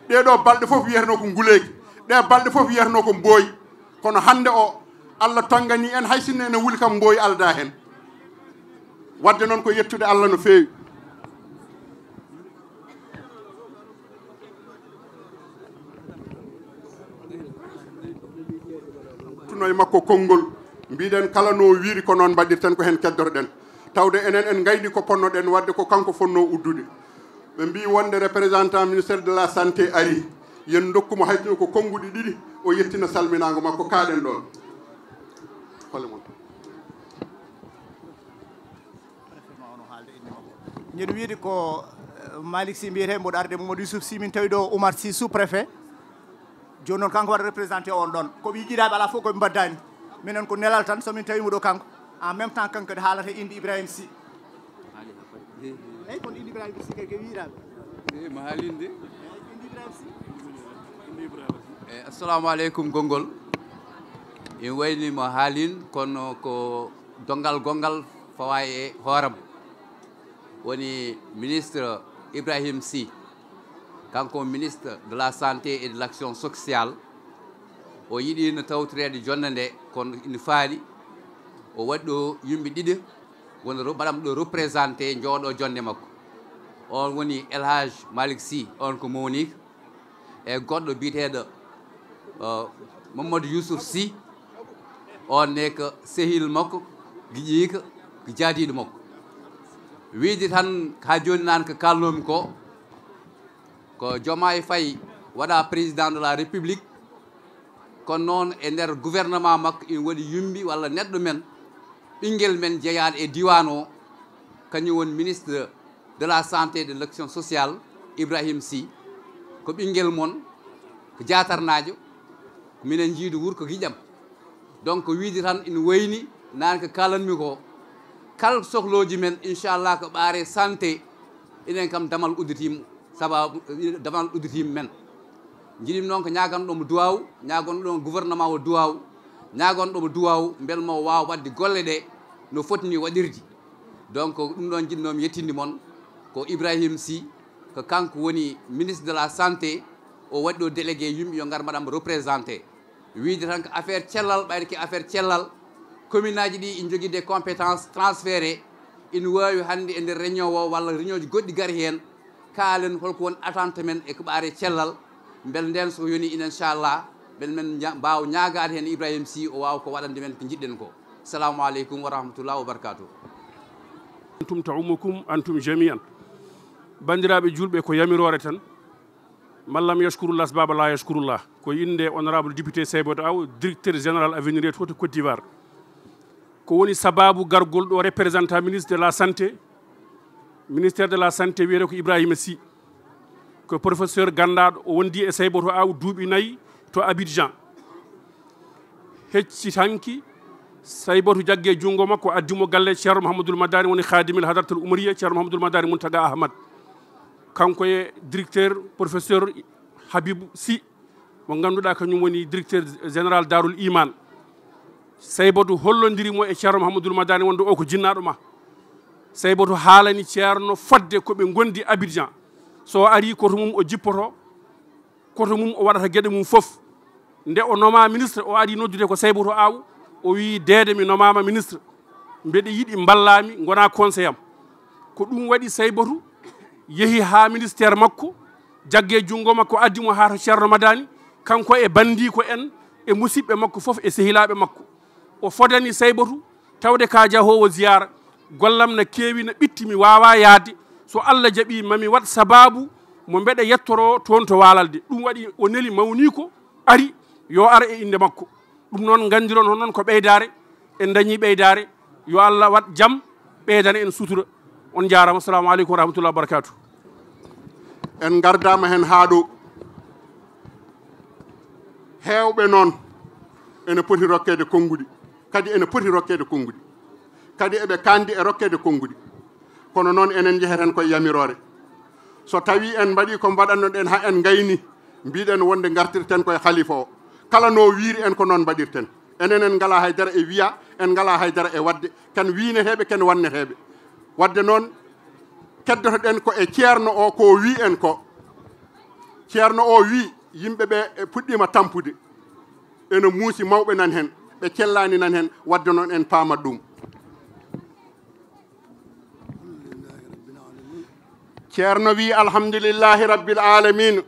Ɗee ɗo balɗe fof wiyatnoo ko nguleeki, ɗee balɗe fof wiyatnoo ko mbooyi. Kono hannde o, Allah tonnganii en, hay sinno ene wuli kam mbooyi aldaa heen. Waɗde noon ko yettude Allah no feewi. Tuno e makko konngol, mbiɗen kala no wiiri ko noon mbaɗirten, ko heen keddotoɗen. Tawde enen en ngayni ko ponnoɗen waɗde, ko kanko fonnoo uddude. Ɓe mbii wonde représentant ministère de la santé ari, yen ndokku mo hay sinno ko konnguɗi ɗiɗi, o yettina salminaango makko, kaaɗen ɗoon. Hole mon. Ñin wiide ko eh, Malick Sy mbiyetee, mboɗo arde Mamadou Youssouf Sy, min tawi ɗo Oumar Sy, sous-préfet. Jooni noon kanko waɗa représenté on ɗon. Ko ɓe yiɗaaɓe alaa fof ko ɓe mbaddani. Minen ko nelal tan, so min tawi mo ɗo kanko. En même temps kanko kadi haalata inde Ibrahima Sy. Eyi, kono inde Ibrahima Sy kadi ko yiɗaaɓe. Eyi, mo haalinde. Eyi, assalamu aleykum, konngol. Ina wayni mo haalin, kono ko donngal gonngal fawa e hooram. Woni ministre Ibrahim Sy, kanko ministre de la santé et de l'action sociale. O yiɗino tawtoreede jonnde nde, kono ina faali. O waɗi ɗo yimɓe ɗiɗi wona mbaɗam ɗo représenté, njooɗo jonnde makko. On woni El Hadj Malick Sy, on ko mawniiko, e goɗɗo biyeteeɗo Mamadou Youssouf Sy, on ne ko sehil makko, giƴiiko, ko jaadiiɗo makko. Wiide tan haa jooni naan ko kaalnoomi ko, ko Diomaye Faye waɗa président de la République, kono noon e nder gouvernement makko ina waɗi yumbi walla neɗɗo men, ɓinngel men jeyaaɗo e diiwaan o, kañum woni ministre de la santé et de l'action sociale, Ibrahim Sy, ko ɓinngel mon, ko jaatarnaajo, ko minen njiidu wuro ko giƴam. Donc wiide tan ina wayni naan ko kaalanmi ko, kala sohlooji men inchallah ko ɓaare santé, enen kam damal udditiima, sababu damal udditiima men. Njiɗimi noon ko ñaaganɗo mo duwaaw, ñaaganɗo gouvernement o duwaaw, ñaaganɗo mo duwaaw mbel mo waawa waɗde golle ɗe no foti ni waɗirde. Donc ɗum ɗoon njiɗnoomi yettinde mon, ko Ibrahim Sy, ko kanko woni ministre de la santé, o waɗi ɗo délégué yimɓe yo ngar mbaɗam représenté. Wiide tan ko affaire cellal, ɓayde ko affaire cellal, commune aji ɗi ina jogii des compétences transféré, ina waawi hannde e nder réunion o walla réunion ji goɗɗi gari heen, kaalen holko woni attente men e ko ɓaare cellal, mbele ndeen so yoni ina inchallah, mbele men ña- mbaawa ñaagaade heen Ibrahim Sy, o waawa ko waɗande men ko njiɗɗen ko. Salamu aleykum wa rahmatullah wa barakatuh. Antum ta'umukum antum jami'an. Banndiraaɓe juulɓe, ko yamiroore tan. Man lam yashkurullah asbaba la yashkurullah. Ko innde honorable député Saybatu Aw, directeur général Avenir to Côte d'Ivoire. Ko woni sababu gargol ɗo représentant ministre de la santé, ministère de la santé wiyete ko Ibrahima Sy. Ko professeur ganndaaɗo, o wondi e Saybatu Aw duuɓi nayi to Abidjan. Hecci hanki Saybatu jaggi e junngo makko, addi mo galle Ceerno Mouhamadoul Madani, woni khadimil hadratul umariya Ceerno Mouhamadoul Madani Mountaga Ahmad. Kanko e directeur professeur Habibou Sy, mo ngannduɗaa kañum woni directeur général Darul Iman. Saybatu hollondiri mo e Ceerno Mouhamadoul Madani wonde o ko jinnaaɗo ma. Saybatu haalani Ceerno fodde ko ɓe ngondi Abidjan. So o ari koto mum o jippoto, koto mum o waɗata geɗe mum fof. Nde o noma ministre, o ari noddude ko Saybatu Aw, o wi deede mi nomama ministre, mbeɗa yiɗi mballami, gona conseil am. Ko ɗum waɗi Saybatu yehi ha ministère makko, jagge junngo makko addi mo ha to Ceerno Madani, kanko e bandiko en e musiɓɓe makko fof e sehilaɓe makko. O fodani Saybatu tawde ka jahoowo ziyaara, gollam na keewi, na ɓitti, mi waawaa yahde. So Allah jaɓii, ma mi waɗ sabaabu mo mbeɗa yettoro toon to Waalalde. Ɗum waɗi o neli mawniiko, ari, yo ar e innde makko. Ɗum noon, nganndiron on noon ko ɓeydaare, en dañii ɓeydaare. Yo Allah waɗ jam, ɓeydana en sutura. On njaaraama. Assalamu aleykum wa rahmatullahi wa barakatuh. En ngardaama heen haa ɗo. Heewɓe noon ene poti rokkeede konnguɗi, kadi ene poti rokkeede konnguɗi, kadi eɓe kaandi e rokkeede konnguɗi. Kono noon, enen njeheten koye yamiroore. So tawii en mbaɗii ko mbaɗannoɗen, haa en ngayni, mbiɗen wonde ngartirten koye halifa o. Kala no wiiri en, ko noon mbaɗirten. Enen, en ngalaa haydara e wiya, en ngalaa haydara e waɗde, ken wiineteeɓe, ken wanneteeɓe. Waɗde noon, keddotoɗen ko e ceerno o, ko wii en ko. Ceerno o wii, yimɓe ɓe e puɗɗiima tampude. Ene muusi, mawɓe nan heen, ɓe cellaani nan heen, waɗde noon en paamat ɗum. Ceerno wii, "Alhamdulillahi Rabbil Aalamiin."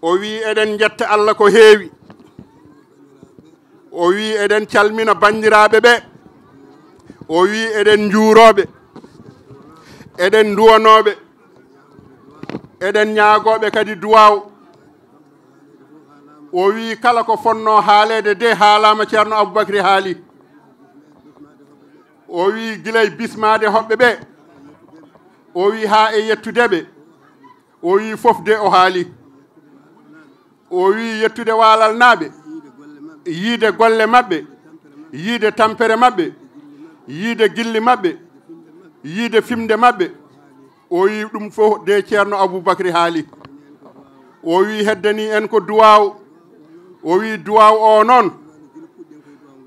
O wii, "Eɗen njetta Allah ko heewi." O wii, "Eɗen calmina banndiraaɓe ɓe." O wii, "Eɗen njuurooɓe, eɗen nduwanooɓe, eɗen ñaagooɓe kadi duwaaw." O wii, "Kala ko fonnoo haaleede de, haalaama, Ceerno Aboubacry haali." O wii, "Gila e bismaade hoɓɓe ɓe." O wii, "Haa e yettude ɓe." O wii, "Fof de o haali." O wii, "Yettude Waalalnaaɓe, yiide golle maɓɓe, yiide tampere maɓɓe, yiide gilli maɓɓe, yiide fimde maɓɓe." O wii, "Ɗum fof de, Ceerno Aboubacry haali." O wii, "Heddanii en ko duwaaw." O wii, "Duwaaw o noon,"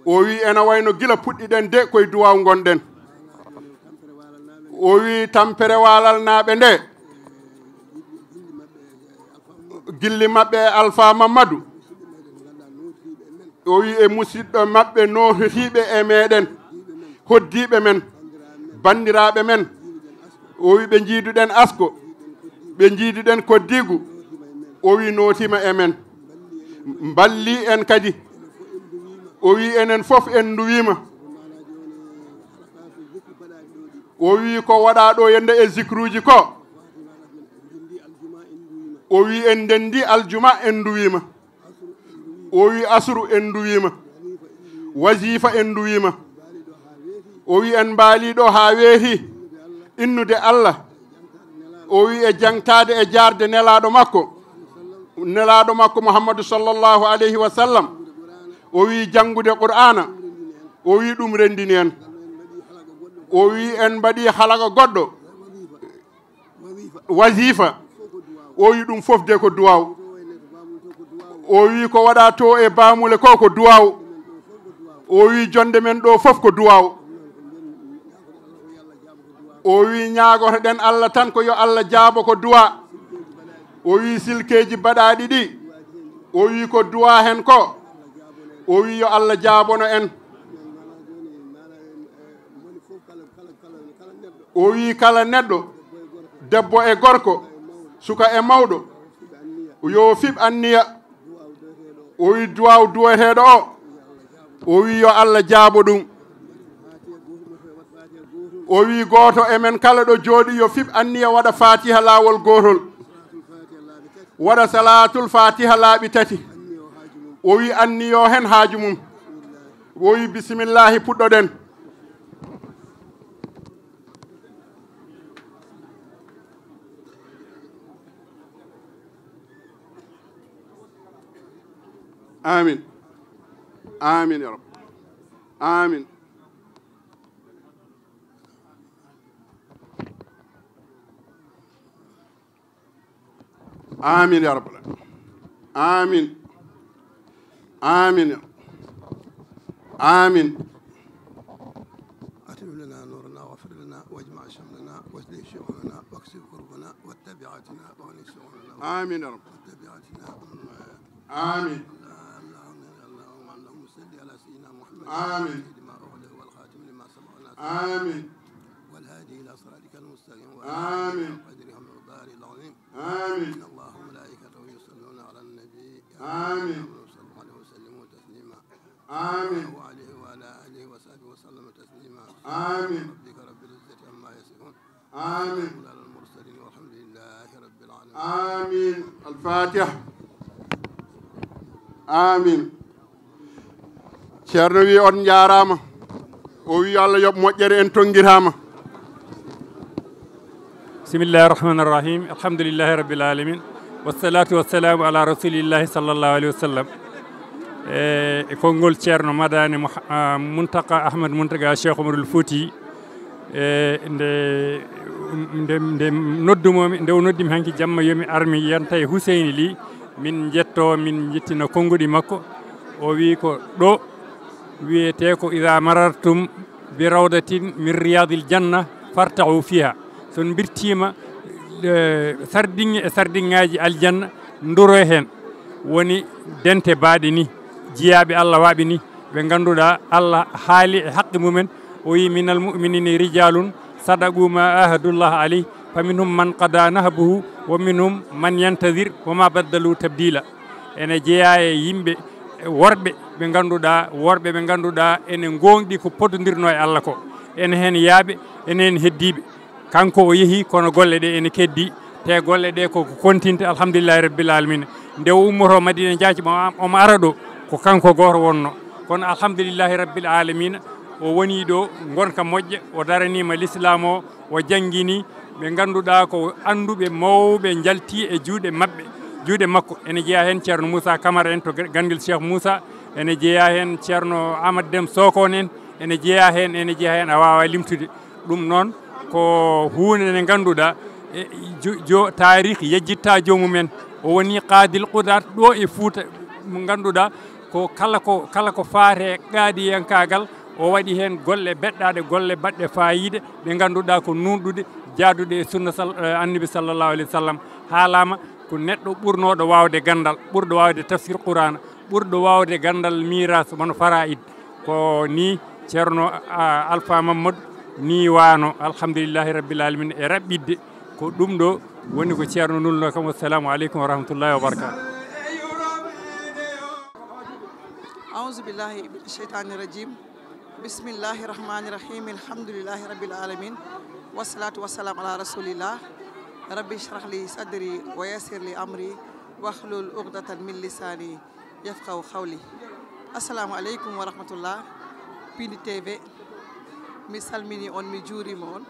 o wii, "ena wayno gila puɗɗiɗen de, koye duwaaw ngonɗen." O wii, "Tampere Waalalnaaɓe nde, gilli maɓɓe e Alfa Mamadou." O wii, "E musidɗo maɓɓe noototiiɓe e meɗen, hoddiiɓe men, banndiraaɓe men." O wii, "Ɓe njiiduɗen asko, ɓe njiiduɗen koddiigu." O wii, "Nootiima e men, mballii en kadi." O wii, "Enen fof en nduwiima." O wii, "Ko waɗaa ɗo yennde e zikruuji ko." O wii, "En ndenndi aljuma, en nduwiima." O wii, "Asru en nduwiima. Wasifa en nduwiima." O wii, "En mbaalii ɗo haa weeti innude Allah." O wii, "E jaŋtaade e jaarde Nelaaɗo makko, Nelaaɗo makko Muhammadu sallallahu alayhi wa sallam." O wii, "Janngude Qur'aana." O wii, "Ɗum renndini en." O wii, "En mbaɗii halaga goɗɗo." Wasifa. O wii, "Ɗum fof de ko duwaaw." O wii, "Ko waɗaa to e baamule ko, ko duwaaw." O wii, "Jonnde men ɗo fof ko duwaaw." O wii, "Ñaagotoɗen Allah tan ko yo Allah jaabo ko duwaa." O wii, "Silkeeji baɗaaɗi ɗi." O wii, "Ko duwaa heen ko." O wii, "Yo Allah jaabono en." O wii, "Kala neɗɗo, debbo e gorko, suka e mawɗo, yo fiɓ anniya." O wii, "Duwaaw duweteeɗo o." O wii, "Yo Allah jaabo ɗum." O wii, "Gooto e men kala ɗo jooɗi yo fiɓ anniya, waɗa Faatiha laawol gootol, waɗa Salaatul Faatiha laaɓi tati." O wii, "Anniyo heen haaju mum." O wii, "Bisimillahi, puɗɗoɗen." Amin. Amin ya Rabb. Amin. Amin ya Rabbal alamin. Amin. Amin. Amin. أتم لنا نورنا واغفر لنا واجمع شملنا واجلب شؤوننا واكشف كربنا واتبعاتنا واغني شؤوننا. آمين يا رب. واتبعاتنا. آمين. اللهم، اللهم صل على سيدنا محمد. آمين. لما أغلق والخاتم لما سبق ناصر. آمين. والهادي إلى صراطك المستقيم. آمين. قدره ومقداره العظيم. آمين. إن الله وملائكته يصلون على النبي. آمين. صلوا عليه وسلموا تسليما. آمين. وعليه وعلى آله وصحبه وسلم تسليما. آمين. ربك رب العزة عما يصفون. آمين. وعلى المرسلين والحمد لله رب العالمين. آمين. الفاتحة. آمين. Ceerno wi on njaaraama. O wi Allah yoɓ moƴƴere, en tonngiraama. Bismillahi rahmani rahim. Alhamdulillahi rabbil alamin. Wassalatu wassalamu ala rasulillahi sallallahu alaihi wasallam. E, e konngol Ceerno Madani Muha-, ah, Muntaka Ahmad Muntaga Cheikh Omarul Fouti. E, nde, nde, nde noddumomi, nde o noddimi hanki jamma yomi armi yanta e Huseyni Li. Min njetto, min njettina konnguɗi makko. O wi ko ɗo wiyete ko, "Ida marartum bi rawdatin min riyadil janna farta'u fiha." So on mbirtiima, eh, sardiŋŋe e sardiŋŋaaji aljanna, nduro heen. Woni dente baaɗe ni, jiyaaɓe Allah waaɓe ni, ɓe ngannduɗaa Allah haali e haqqe mumen. O wi, "Minal mu'minina rijalun sadaqu ma ahadullah alayh, fa minhum man qada nahbuhu, wa minhum man yantadir, wa ma baddalu tabdila." Ene jeyaa e yimɓe worɓe ɓe ngannduɗaa, worɓe ɓe ngannduɗaa ene ngoongɗi ko podondirno e Allah ko. Ene heen yaaɓe, ene heen heddiiɓe. Kanko o yehi, kono golle ɗe ene keddi, te golle ɗe ko, ko kontinte, alhamdulillahi rabbil alamina. Nde o ummoto Madina Jaaci, omo, omo ara ɗo, ko kanko gooto wonno. Kono alhamdulillahi rabbil alamina, o woni ɗo ngonka moƴƴa, o daraniima l'islam o, o janngini ɓe ngannduɗaa ko annduɓe mawɓe njalti e juuɗe maɓɓe, juuɗe makko. Ene jeyaa heen Ceerno Moussa Camara en to Ga-, Ganngel Cheikh Moussa, ene jeyaa heen Ceerno Amadou Dem Sokone en, ene jeyaa heen, ene jeyaa heen, a waawaa limtude. Ɗum noon ko huunde nde ngannduɗaa, e, jo-, jo-, taarih yejjitta joomum en. O woni qaadil qudaat ɗo e Fuuta, mo ngannduɗaa ko kala ko, kala ko faate qaadiyankaagal, o waɗi heen golle beɗɗaaɗe, golle baɗɗe faayiida, ɗe ngannduɗaa ko nuunɗuɗe, jaaduɗe e sunna sal-, eh, Annabi sallallahu alaihi wasallam. Haalaama ko neɗɗo ɓurnooɗo waawde ganndal, ɓurɗo waawde tafsir Qur'aana, ɓurɗo waawde ganndal miiras, wano faraa'id. Ko ni Ceerno, a, Alfa Mamadou ni waano, alhamdulillahi rabbil alamin, e raɓɓiɗde. Ko ɗum ɗo woni ko Ceerno nulno kam. Wassalamu aleykum wa rahmatullahi wa barakatuh. أعوذ بالله من الشيطان الرجيم. بسم الله الرحمن الرحيم. الحمد لله رب العالمين. والصلاة والسلام على رسول الله. رب اشرح لي صدري ويسر لي أمري واحلل عقدة من لساني يفقهوا قولي. السلام عليكم ورحمة الله. Pindi T V, mi salmini on, mi juurima on,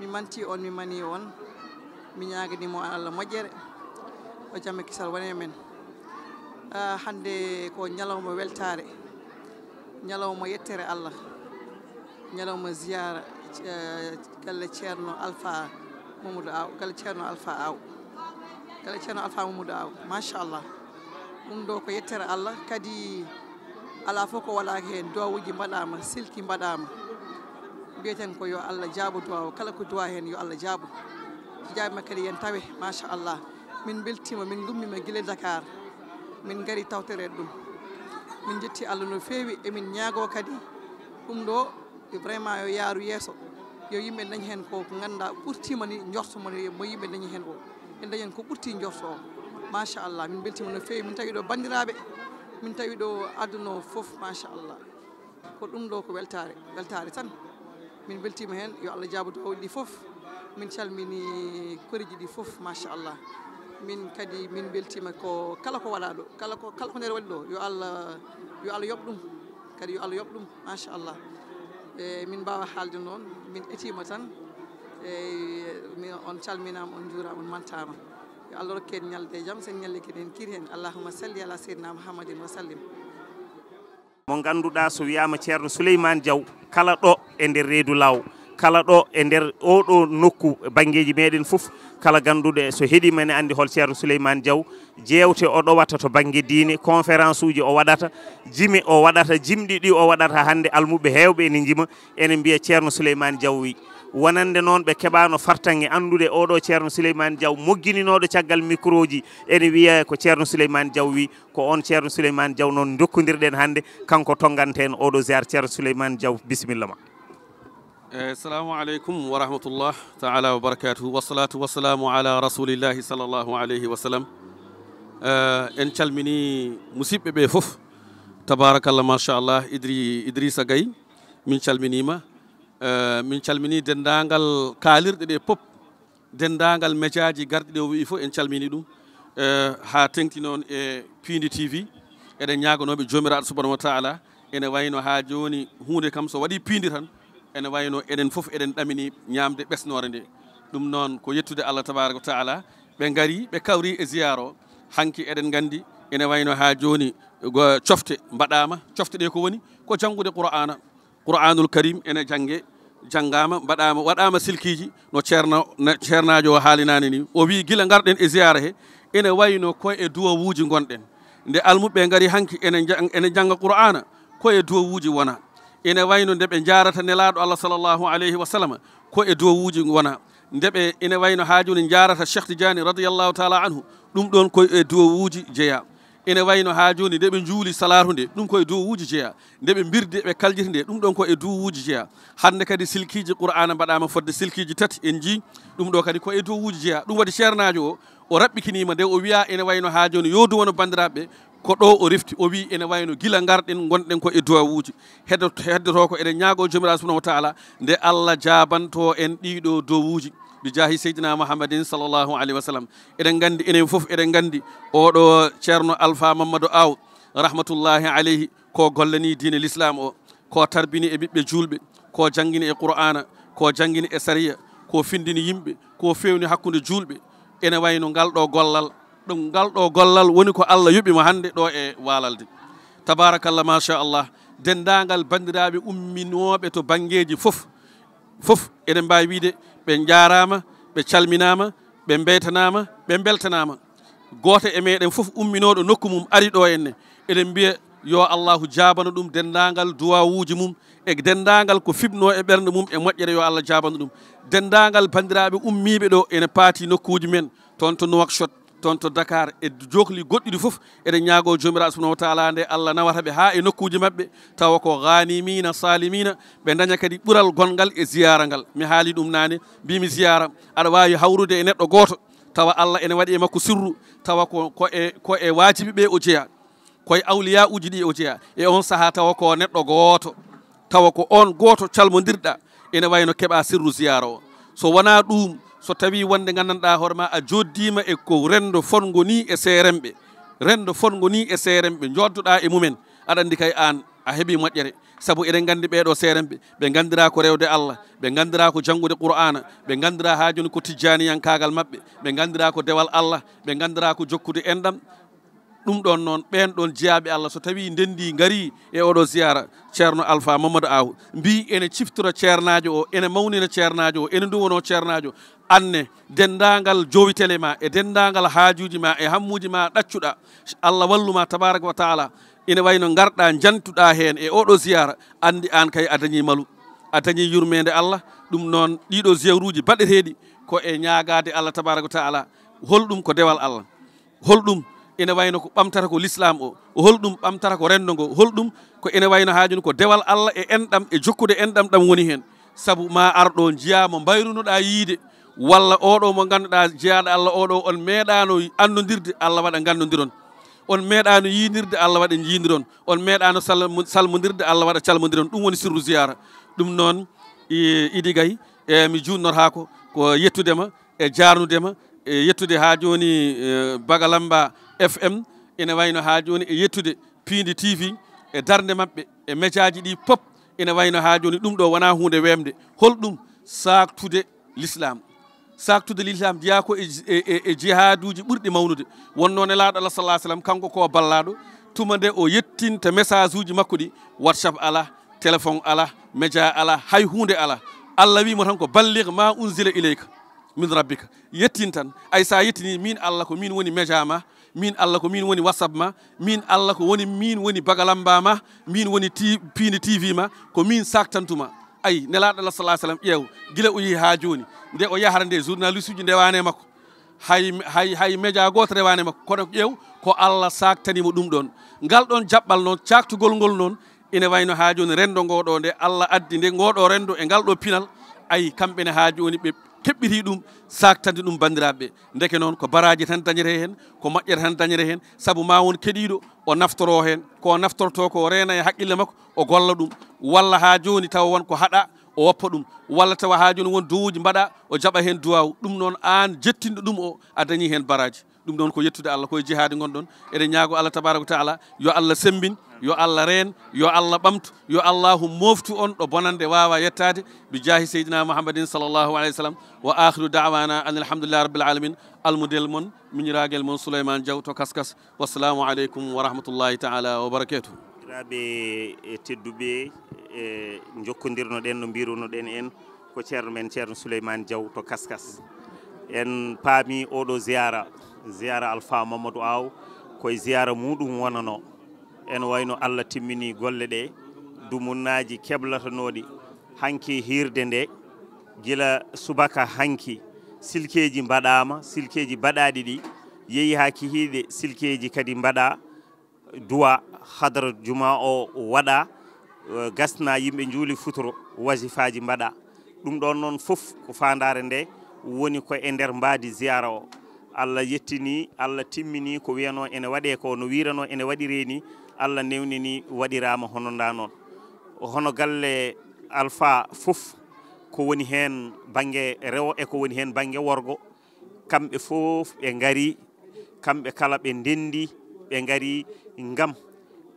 mi manti on, mi mani on, mi ñaagani mo Allah moƴƴere, o jam e kisal wone men. Ah, hannde ko ñalawma weltaare, ñalawma yettere Allah, ñalawma ziyaara, eh, galle Ceerno Alfa Mamadou Aw, galle Ceerno Alfa Aw, galle Ceerno Alfa Mamadou Aw, machallah. Ɗum ɗo ko yettere Allah, kadi alaa fof ko waɗaaka heen, duwawuuji mbaɗaama, silki mbaɗaama. Mbiyeten ko yo Allah jaabo duwaw, kala ko duwa heen yo Allah jaabo. So jaabiima kadi yen tawe, machallah. Min mbeltiima, min ngummiima gila Dakar, min ngari tawtoreede ɗum. Min njetti Allah no feewi, emin ñaagoo kadi ɗum ɗo, vraiment yo yaaru yeeso, yo yimɓe ndañ heen ko, ko ngannduɗaa ɓurtiima ni njorto mon, yo mo yimɓe ndañi heen o, ɓe ndañen ko ɓurti njorto o. Machallah, min mbeltiima no feewi, min tawi ɗo banndiraaɓe, min tawi ɗo aduna o fof, machallah. Ko ɗum ɗo ko weltaare, weltaare tan. Min mbeltiima heen, yo Allah jaabo duwawuuji ɗi fof. Min calmini koreeji ɗi fof, machallah. Min kadi min mbeltiima ko kala ko waɗaa ɗo, kala ko, kala ko nder waɗi ɗo, yo Allah, yo Allah yoɓ ɗum, kadi yo Allah yoɓ ɗum, machallah. E min mbaawa haalde noon, min etiima tan, e mi, on calminaama, on njuuraama, on mantaama. Yo Allah rokku en ñalde e jam, so en ñalli kadi en kiir heen. Allahumma salli ala seydina Muhammadin wa sallim. Mo ngannduɗaa, so wiyaama Ceerno Souleymane Diaw, kala ɗo e nder reedu law, kala ɗo e nder oo ɗoo nokku, banngeeji meeɗen fof, kala gannduɗo so heɗiima ene anndi hol Ceerno Souleymane Diaw. Jeewte o ɗowata to bannge diine, conférence uji o waɗata, jime o waɗata, jimɗi ɗi o waɗata hannde, almuɓɓe heewɓe ene njima, ene mbiya Ceerno Souleymane Diaw wi. Wonande noon ɓe keɓaano fartaŋŋe anndude oo ɗoo Ceerno Souleymane Diaw moggininooɗo caggal micro ji, ene wiya ko Ceerno Souleymane Diaw wi. Ko oon Ceerno Souleymane Diaw noon njokkondirɗen hannde, kanko tonnganta en oo ɗoo ziyaar. Ceerno Souleymane Diaw, bisimilla ma. Eh, assalamu aleykum wa rahmatullah taala wa barakatuhu. Wassalatu wassalamu ala rasulillahi sallallahu alayhi wa sallam. Eh, en calmini musiɓɓe ɓe fof. Tabarakallah, machallah, Idri-, Idrissa Gaye, min calminima. Eh, min calmini denndaangal kaalirɗe ɗe pop, denndaangal mejaaji garɗi ɗe o wi'i fof, en calmini ɗum. Eh, haa teŋti noon e Piindi T V, eɗen ñaaganooɓe Joomiraaɗo subhanahu wa taala Ene wayno haa jooni huunde kam so waɗi piindi tan, ene wayno eɗen fof eɗen ɗamini ñaamde ɓesnoore nde. Ɗum noon ko yettude Allah tabaaraka wa taala. Ɓe ngari, ɓe kawri e ziyaara o. Hanki eɗen nganndi ene wayno haa jooni go-, cofte mbaɗaama. Cofte ɗe ko woni? Ko janngude Qur'aana. Qur'aanul Karim ene jannge, janngaama, mbaɗaama, waɗaama silkiiji no ceerno, no ceernaajo o haalinaani ni. O wii gila ngarɗen e ziyaara he, ene wayno ko e duwawuuji ngonɗen. Nde almuɓɓe ngari hanki ene nja-, ene njannga Qur'aana, ko e duwawuuji wona. Ene wayno nde ɓe njaarata Nelaaɗo Allah sallallahu alayhi wa sallam, ko e duwawuuji wona. Nde ɓe, ene wayno haa jooni njaarata Cheikh Tidiane radiyallahu taala anhu, ɗum ɗoon ko e duwawuuji jeyaa. Ene wayno haa jooni nde ɓe njuuli salaatu nde, ɗum ko e duwawuuji jeyaa. Nde ɓe mbirdi, ɓe kaljiti nde, ɗum ɗoon ko e duwawuuji jeyaa. Hannde kadi silkiiji Qur'aana mbaɗaama fodde silkiiji tati en njii, ɗum ɗo kadi ko e duwawuuji jeyaa. Ɗum waɗi ceernaajo o, o raɓɓikiniima nde o wiyaa ene wayno haa jooni yo duwano banndiraaɓe, ko ɗo o refti, o wii ene wayno gila ngarɗen ngonɗen ko e duwawuuji. Heddo-, heddoto ko eɗen ñaagoo Joomiraaɗo subhanahu wa taala nde Allah jaabanto en ɗiiɗo duwawuuji. Bi jaahi Seydina Muhammadin sallallahu alayhi wa sallam. Eɗen nganndi, enen fof eɗen nganndi, oɗo ceerno Alfa Mamadou Aw, rahmatullahi alayhi, ko gollani diine l'islam o, ko tarbini e ɓiɓɓe juulɓe, ko janngini e Qur'aana, ko janngini e sariya, ko findini yimɓe, ko fewni hakkunde juulɓe. Ene wayno ngal ɗo gollal, ɗum ngal ɗo gollal woni ko Allah yoɓi mo hannde ɗo e Waalalde. Tabarakallah, machallah. Denndaangal banndiraaɓe umminooɓe to banngeeji fof, fof eɗen mbaawi wiide ɓe njaaraama, ɓe calminaama, ɓe mbeytanaama, ɓe mbeltanaama. Gooto e meɗen fof umminooɗo nokku mum ari ɗo enne, eɗen mbiya yo Allahu jaabano ɗum denndaangal duwawuuji mum e denndaangal ko fiɓnoo e ɓernde mum e moƴƴere, yo Allah jaabano ɗum. Denndaangal banndiraaɓe ummiiɓe ɗo ene paati nokkuuji men, toon to Nouakchott, toon to Dakar, e jokli goɗɗuɗi fof, eɗen ñaagoo Joomiraaɗo subhanahu wa taala nde Allah nawata ɓe haa e nokkuuji maɓɓe, tawa ko ganimina, salimina, ɓe daña kadi ɓural gonngal e ziyaara ngal. Mi haali ɗum naane, mbimi ziyaara, aɗa waawi hawrude e neɗɗo gooto, tawa Allah ene waɗi e makko sirru, tawa ko, ko e, ko e waajibi ɓe o jeyaa, ko e awliyauuji ɗi o jeyaa. E on sahaa tawa ko neɗɗo gooto, tawa ko on gooto calmondirɗa, ene wayno keɓa sirru ziyaara o. So wonaa ɗum, so tawii wonde nganndanɗaa hoore ma a joddiima e ko renndo fonngo nii e seeremɓe, renndo fonngo nii e seeremɓe, njoddoɗaa e mumen, aɗa anndi kay aan a heɓii moƴƴere. Sabu eɗen nganndi ɓee ɗoo seeremɓe, ɓe nganndiraa ko rewde Allah, ɓe nganndiraa ko janngude Qur'aana, ɓe nganndiraa haa jooni ko tijjaaniyankaagal maɓɓe, ɓe nganndiraa ko dewal Allah, ɓe nganndiraa ko jokkude enɗam. Ɗum ɗoon noon, ɓeen ɗoon jiyaaɓe Allah, so tawii ndenndii ngarii e oɗo ziyaara, ceerno Alfa Mamadou Aw, mbii ene ciftora ceernaajo o, ene mawnina ceernaajo o, ene nduwonoo ceernaajo, anne denndaangal jowitele ma e denndaangal haajuuji ma e hammuuji ma ɗaccuɗa, Allah wallu ma tabaaraka wa taala, ene wayno ngarɗa njantuɗa heen e oɗo ziyaara, anndi aan kay a dañii malu, a dañii yurmeende Allah. Ɗum noon, ɗiɗo ziyaruuji baɗeteeɗi ko e ñaagaade Allah tabaaraka wa taala. Holɗum ko dewal Allah? Holɗum ene wayno ko ɓamtata ko l'islam o? Holɗum ɓamtata ko renndo ngo? Holɗum ko ene wayno haa jooni ko dewal Allah e enɗam e jokkude enɗam ɗam woni heen? Sabu ma ar ɗo njiyaa mo mbayrunoɗaa yiide, walla oɗo mo ngannduɗaa jeyaaɗo Allah oɗo, on meeɗaano annondirde, Allah waɗa ngannondiron. On meeɗaano yiinirde, Allah waɗa njiindiron. On meeɗaano salmo-, salmondirde, Allah waɗa calmondiron. Ɗum woni sirru ziyaara. Ɗum noon, i-, Idi Gay, e mi juutnotaako ko yettude ma e jaarnude ma e yettude haa jooni, e Bagalamba F M, ene wayno haa jooni e yettude Piindi T V e darnde maɓɓe e mejaaji ɗi pop, ene wayno haa jooni ɗum ɗo wonaa huunde weemde. Holɗum? Saaktude l'islam. Saaktude l'islam jeyaa ko e, e, e, e jihaaduuji ɓurɗi mawnude. Wonnoo Nelaaɗo Allah sallallahu alayhi wa sallam, kanko ko ballaaɗo, tuma nde o yettinta message uji makko ɗi, WhatsApp alaa, téléphone alaa, média alaa, hay huunde alaa. Allah wii mo tan ko balligh ma unzila ilayka min rabbika. Yettin tan. Ay, sa yettini, min Allah ko min woni média ma, min Allah ko min woni WhatsApp ma, min Allah ko woni, min woni Bagalamba ma, min woni ti-, Piindi T V ma, ko min saktantuma. Ay, Nelaaɗo Allah sallallahu alayhi wa sallam, ƴeew, gila o yehi haa jooni, nde o yahata nde, journaliste uji ndewaani e makko, hay, hay, hay média gooto rewaani e makko, kono ƴeew, ko Allah saktani mo ɗum ɗoon. Ngal ɗoon jaɓɓal noon, caktugol ngol noon, ina wayno haa jooni renndo ngoo ɗoo nde Allah addi nde, ngoo ɗoo renndo e ngal ɗoo pinal, ay, kamɓe ne haa jooni ɓe keɓɓitii ɗum, saktande ɗum banndiraaɓe ɓe. Ndeke noon ko baraaji tan dañetee heen, ko moƴƴere tan dañetee heen, sabu ma won keɗiiɗo o naftoroo heen, ko naftortoo ko o reena e haqqille makko, o golla ɗum, walla haa jooni tawa won ko haɗa, o woppa ɗum, walla tawa haa jooni won duwawuuji mbaɗa, o jaɓa heen duwawu. Ɗum noon aan jettinɗo ɗum o, a dañii heen baraaji. Ɗum ɗon ko yettude Allah, ko e jihaade ngonɗon. Eɗen ñaago Allah tabaraka wa taala yo Allah semmbin, yo Allah reen, yo Allah ɓamtu, yo Allahu mooftu on ɗo bonande waawa yettaade, bi jaahi Seydina Muhammadin sallallahu alayhi wa sallam. Wa akhiru da'wana anil hamdulillahi rabbil alamin. Almudel mon, miñiraagel mon Souleymane Diaw to Kaskas. Wassalamu aleykum wa rahmatullahi taala wa barakatuh. Sakiraaɓe e tedduɓe, e jokkondirnoɗen no mbirunoɗen en, ko ceerno men, ceerno Souleymane Diaw to Kaskas. En paami oɗo ziyara, ziyara Alpha Mamadou Aw, koye ziyara muɗum wonano. En wayno Allah timmini golle ɗe, dumunnaaji keblatanooɗi hanki hiirde nde, gila subaka hanki, silkeeji mbaɗaama, silkeeji baɗaaɗi ɗi yehi haa kihiiɗe, silkeeji kadi mbaɗa, duwa, hadara juma o waɗa, eh, gasna, yimɓe njuuli futuro, wasifaaji mbaɗa. Ɗum ɗon noon fof ko faandaare nde woni ko e nder mbaadi ziyara o. Allah yettini, Allah timmini ko wiyano ene waɗe ko, no wirano ene waɗire ni, Allah newnini, waɗirama hono nda noon. Hono galle Alpha fof, ko woni heen bannge rewo e ko woni heen bannge worgo, kamɓe fof ɓe ngari, kamɓe kala ɓe ndenndi, ɓe ngari ngam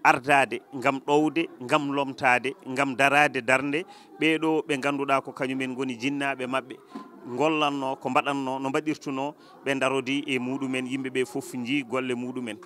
ardaade, ngam ɗowde, ngam lomtaade, ngam daraade darnde ɓee ɗo ɓe ngannduɗaa ko kañumen ngoni jinnaaɓe maɓɓe, ngollanno ko mbaɗanno, no mbaɗirtuno, ɓe ndarodi e muɗumen, yimɓe ɓe fof njii golle muɗumen.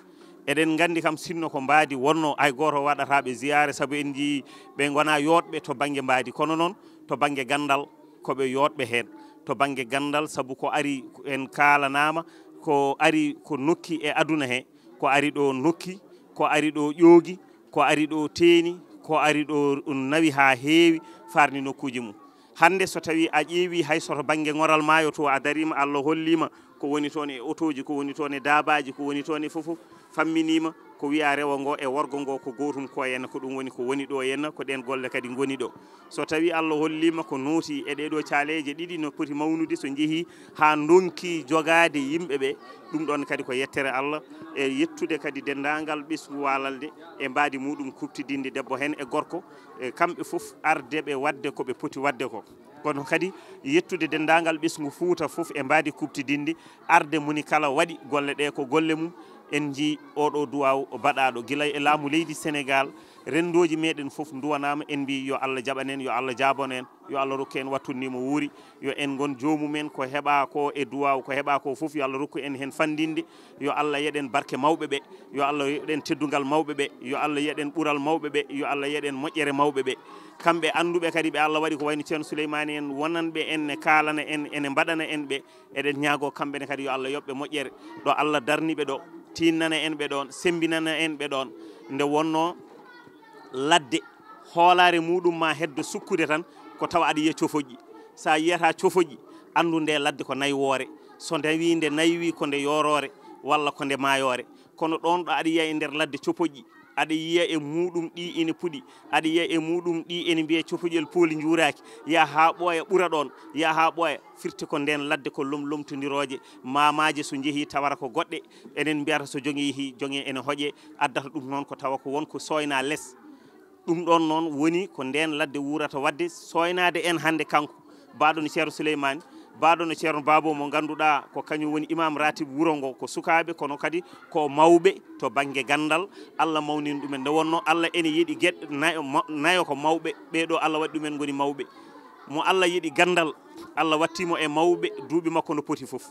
Eɗen nganndi kam, sinno ko mbaadi wonno, hay gooto waɗataa ɓe ziyaare, sabu en njii ɓe ngonaa yooɗɓe to bannge mbaadi, kono noon to bannge ganndal ko ɓe yooɗɓe heen, to bannge ganndal, sabu ko ari en kaalanaama, ko ari ko nokki e aduna he, ko ari ɗo nokki, ko ari ɗo ƴoogi, ko ari ɗo teeni, ko ari ɗo nawi haa heewi, faarni nokkuuji mum. Hannde so tawii a ƴeewii hay so to bannge ŋoral maayo to a dariima, Allah holliima ko woni toon e otooji, ko woni toon e daabaaji, ko woni toon e fof, famminiima ko wiyaa rewo ngo e worgo ngo ko gootum ko henna, ko ɗum woni ko woni ɗo henna, ko ɗeen golle kadi ngoni ɗo. So tawii Allah holliima ko nooti e ɗee ɗo caaleeje ɗiɗi no poti mawnude, so njehii haa ndonki jogaade yimɓe ɓe, ɗum ɗoon kadi ko yettere Allah e yettude kadi denndaangal ɓesngu Waalalde e mbaadi muɗum kuɓtidinndi debbo heen e gorko, e kamɓe fof arde ɓe waɗde ko ɓe poti waɗde ko. Kono kadi yettude denndaangal ɓesngu Fuuta fof e mbaadi kuɓtidinndi arde moni kala waɗi golle ɗe ko golle mum. En njii oɗo duwaaw baɗaaɗo gila e laamu leydi Senegaal, renndooji meɗen fof nduwanaama, en mbii yo Allah jaɓan en, yo Allah jaabon en, yo Allah rokku en wattunde mo wuuri, yo en ngon joomumen ko heɓaa ko e duwaaw, ko heɓaa ko fof yo Allah rokku en heen fanndinde, yo Allah yeɗen barke mawɓe ɓe, yo Allah yeɗen teddungal mawɓe ɓe, yo Allah yeɗen ɓural mawɓe ɓe, yo Allah yeɗen moƴƴere mawɓe ɓe. Kamɓe annduɓe kadi ɓe Allah waɗi ko wayno Ceerno Suleymaani en, wonanɓe en ne kaalana en, ene mbaɗana en ɓe, eɗen ñaagoo kamɓe ne kadi yo Allah yoɓ ɓe moƴƴere, ɗo Allah darni ɓe ɗo, tiinnana en ɓe ɗoon, semmbinana en ɓe ɗoon. Nde wonnoo ladde, hoolaare muɗum ma heddo sukkude tan, ko tawa aɗa yiya cofoƴƴi. So a yiyata cofoƴƴi, anndu nde ladde ko naywoore. So nde wii nde naywi ko nde yooroore, walla ko nde maayoore. Kono ɗoon ɗo aɗa yiya e nder ladde copoƴƴi, aɗa yiya e muɗum ɗi ina puɗi, aɗa yiya e muɗum ɗi ina mbiya copoƴel pooli njuuraaki, yaha haa ɓooya ɓura ɗoon, yaha haa ɓooya, firti ko ndeen ladde ko lom-, lomtondirooje, maamaaje so njehii tawata ko goɗɗe, enen mbiyata so joŋe yehii, joŋe ene hoƴe, addata ɗum noon ko tawa ko won ko sooyna les. Ɗum ɗoon noon woni ko ndeen ladde wuurata waɗde sooynaade en hannde kanko, baaɗo no Ceerno Suleymaani, baaɗo no Ceerno Baabo mo ngannduɗaa ko kañum woni imaam ratib wuro ngo, ko sukaaɓe kono kadi ko mawɓe to bannge ganndal, Allah mawnini ɗumen. Nde wonnoo Allah ene yiɗi geɗe nayo, ma-, nayo ko mawɓe, ɓee ɗo Allah waɗi ɗumen ngoni mawɓe. Mo Allah yiɗi ganndal, Allah watti mo e mawɓe duuɓi makko no poti fof.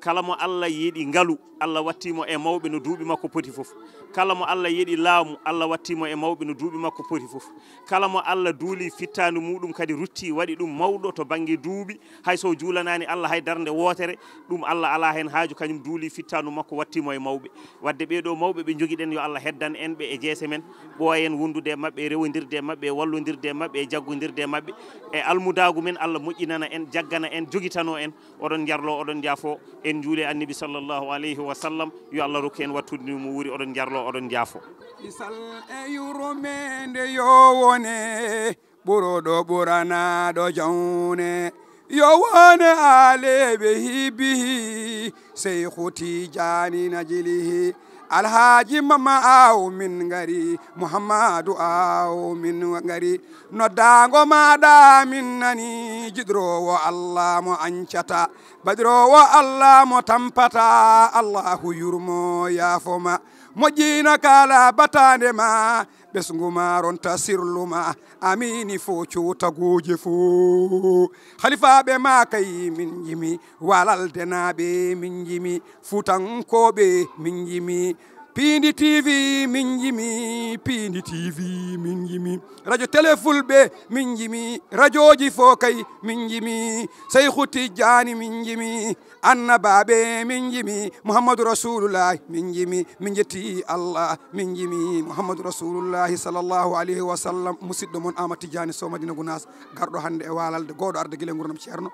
Kala mo Allah yiɗi ngalu, Allah watti mo e mawɓe no duuɓi makko poti fof. Kala mo Allah yiɗi laamu, Allah watti mo e mawɓe no duuɓi makko poti fof. Kala mo Allah duuli fittaandu muɗum kadi rutti, waɗi ɗum mawɗo to bannge duuɓi, hay so juulanaani Allah hay darnde wootere, ɗum Allah alaa heen haaju, kañum duuli fittaandu makko watti mo e mawɓe. Waɗde ɓee ɗo mawɓe ɓe njogiɗen, yo Allah heddan en ɓe e jeese men, ɓooya en wondude e maɓɓe, e rewondirde e maɓɓe, e wallondirde e maɓɓe, e jaggondirde e maɓɓe, e almudaagu men, Allah moƴƴinana en, jaggana en, jogitano en. Oɗon njarlo, oɗon njaafo, en njuuli Annabi sallallahu alayhi wa sallam, yo Allah rokku en wattude mo wuuri, oɗon njarlo, oɗon njaafo. Kisal e yurmeende yo wone ɓuruɗo ɓuranaɗo jawne, yo wone aaleɓe hibbihi, Seyku Tijaani najilihi, Alhaaji Mama Aw min ngari, Muhammadu Aw min ngari. Noddaango maaɗa min nani, jiɗroowo Allah mo ancata, baɗiroowo Allah mo tampata. Allahu yurmo yaafoma, moƴƴina kala batande ma, ɓesngu ma ronta sirlu ma, amini fo cowta gooje fo. Halifaaɓe ma kay min njimi, walaldenaaɓe min njimi, fuutankooɓe min njimi, Piindi T V min njimi, Piindi T V min njimi, radio télé fulɓe min njimi, radiooji fo kay min njimi, Seyku Tijjaani min njimi, annabaaɓe min njimi, Muhammadu Rasulullahi min njimi, min njetti Allah min njimi, Muhammadu Rasulullahi sallallahu alayhi wa sallam, musidɗo mon Aama Tijjaani Sow Madina Gunaas, garɗo hannde e walalde, gooto arde gila nguurndam Ceerno.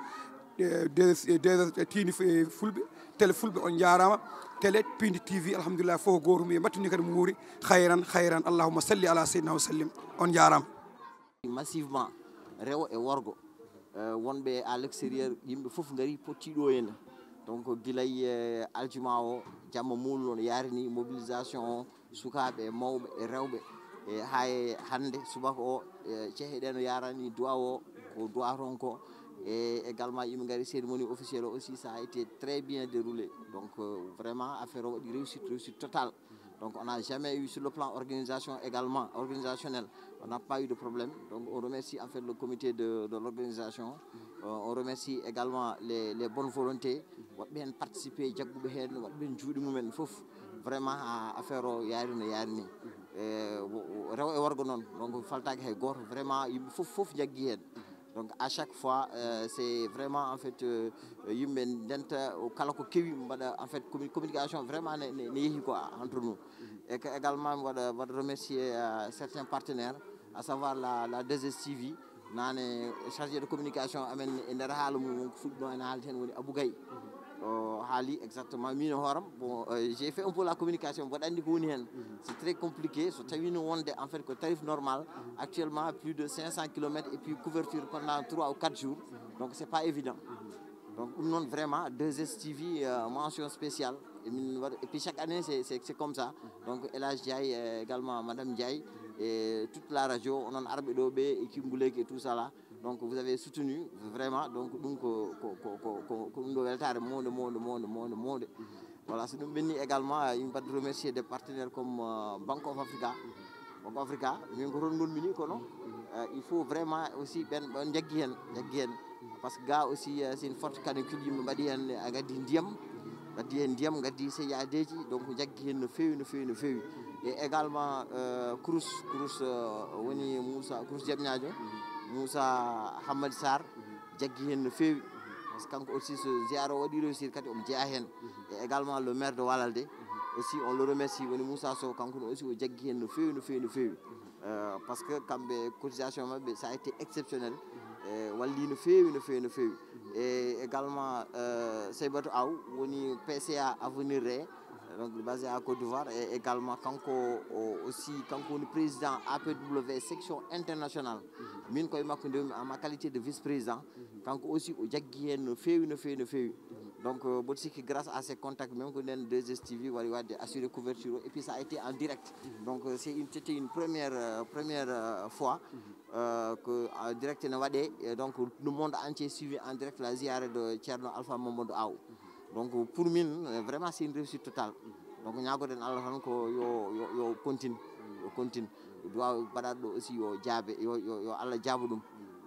E, de, e, de, e, tiini f-, e, fulɓe, télé fulɓe, on njaaraama. Télé Piindi T V, alhamdulillah, fof gooto mum, e mbattini kadi mo wuuri. Hayran, hayran, allahumma salli ala seydina wa sallim. On njaaraama. Massivement, rewo e worgo, eh, wonɓe à l'extérieur, yimɓe fof ngari, potti ɗo henna. Donc, gilay, eh, aljuma o, jamma muulu, no yaarini, mobilisation o, sukaaɓe e mawɓe e rewɓe, e haa e hannde subaka o, e cehe ɗe no yaarani duwa o, ko duwa toon ko, e également yimɓe ngari cérémonie officielle o aussi, ça a été très bien déroulé. Donc, euh, vraiment, affaire o waɗi réussite, réussite totale. Donc, on n'a jamais eu sur le plan organisation également, organisationnel, on n'a pas eu de problème. Donc, on remercie en fait le comité de, de l'organisation. Euh, on remercie également les, les bonnes volontés. Waɗɓe heen participé, jagguɓe heen, waɗɓe heen juuɗe mumen fof. Vraiment, a, affaire o yaari no yaari ni. E, wo-, wo-, rewo e worgo noon, donc faltaaki hay gooto. Vraiment, yimɓe fof, fof njaggi heen. Donc, à chaque fois, euh, c'est vraiment, en fait, euh, yimɓe ndenta, o kala ko kewi mbaɗa, en fait, commu-, communication vraiment ne, ne, ne yehi quoi entre nous. Et que également, mi waɗa, waɗa remercier, euh, certains partenaires, à savoir la, la deux S T V, nane chargé de communication amen e nder haala mum, ko fuɗɗino ene haalde heen woni Abou Gaye. O haali exactement, min e hooram, bon, euh, j'ai fait un peu la communication, mboɗo anndi ko woni heen. C'est très compliqué, so tawino wonde, en fait, ko tarif normal, actuellement plus de cinq cents kilomètres et puis couverture pendant trois ou quatre jours, donc c'est pas évident. Donc, ɗum noon, vraiment, deux S T V, euh, mention spéciale. Et min waɗa, et puis chaque année, c'est, c'est, c'est comme ça. Donc, El Hadj Ndiaye, euh, également, Madame Ndiaye, et toute la radio, onon arɓe ɗo ɓe, équipe Mbouleyki et tout ça là. Donc, vous avez soutenu, vraiment. Donc, ɗum ko, ko, ko, ko, ko, ko ɗum ɗo weltaare mawde, mawde, mawde, mawde, mawde. Voilà, so ɗum ɓenni également, euh, yimɓe mbaɗa remercier des partenaires comme, euh, Bank of Africa. Bank of Africa, min ko toon ngonmi ni, kono, euh, il faut vraiment aussi ɓen, ɓen njaggi heen, njaggi heen. Parce que ga aussi, euh, c'est une forte canicule, yimɓe mbaɗi heen, a ngaddi ndiyam, ngaddi heen ndiyam, ngaddi seyaadeeji, donc njaggi heen no feewi, no feewi, no feewi. Et également, euh, Crous, Crous, euh, woni Moussa, Crous Diamniadio, Moussa Hamad Sarr, jaggi heen no feewi. Parce que kanko aussi, so ziyara o waɗi réussir, kadi omo jeyaa heen. Et également le maire de Walalde aussi, on le remercie, woni Moussa Sow, kanko ne aussi o jaggi heen no feewi, no feewi, no feewi. Euh, parce que kamɓe, cotisation maɓɓe, ça a été exceptionnel. E walli no feewi, no feewi, no feewi. Et également, euh, Seybatou Aw, woni P C A Avenir Re, donc basé à Côte d'Ivoire, et également kanko o aussi, kanko woni président A P W section internationale. Min koye makko ndewmi en ma qualité de vice-président. Kanko aussi o jaggi heen no feewi, no feewi, no feewi. Donc, euh, mboɗo sikki grâce à ces contacts, même ko nden deux S T V wari wadde assurer couverture o, et puis ça a été en direct. Donc, euh, c'est une, c'était une première, euh, première, euh, fois, euh, que en direct ne waɗe, et donc le monde entier suivi en direct la ziara de Thierno Alpha Mamadou Aw. Donc, pour min, euh, vraiment, c'est une réussite totale. Donc, ñaagoɗen Allah tan ko yo, yo, yo continue, yo continue. Du'a baɗaɗo ɗo aussi yo jaabe, yo, yo, yo Allah jaabo ɗum.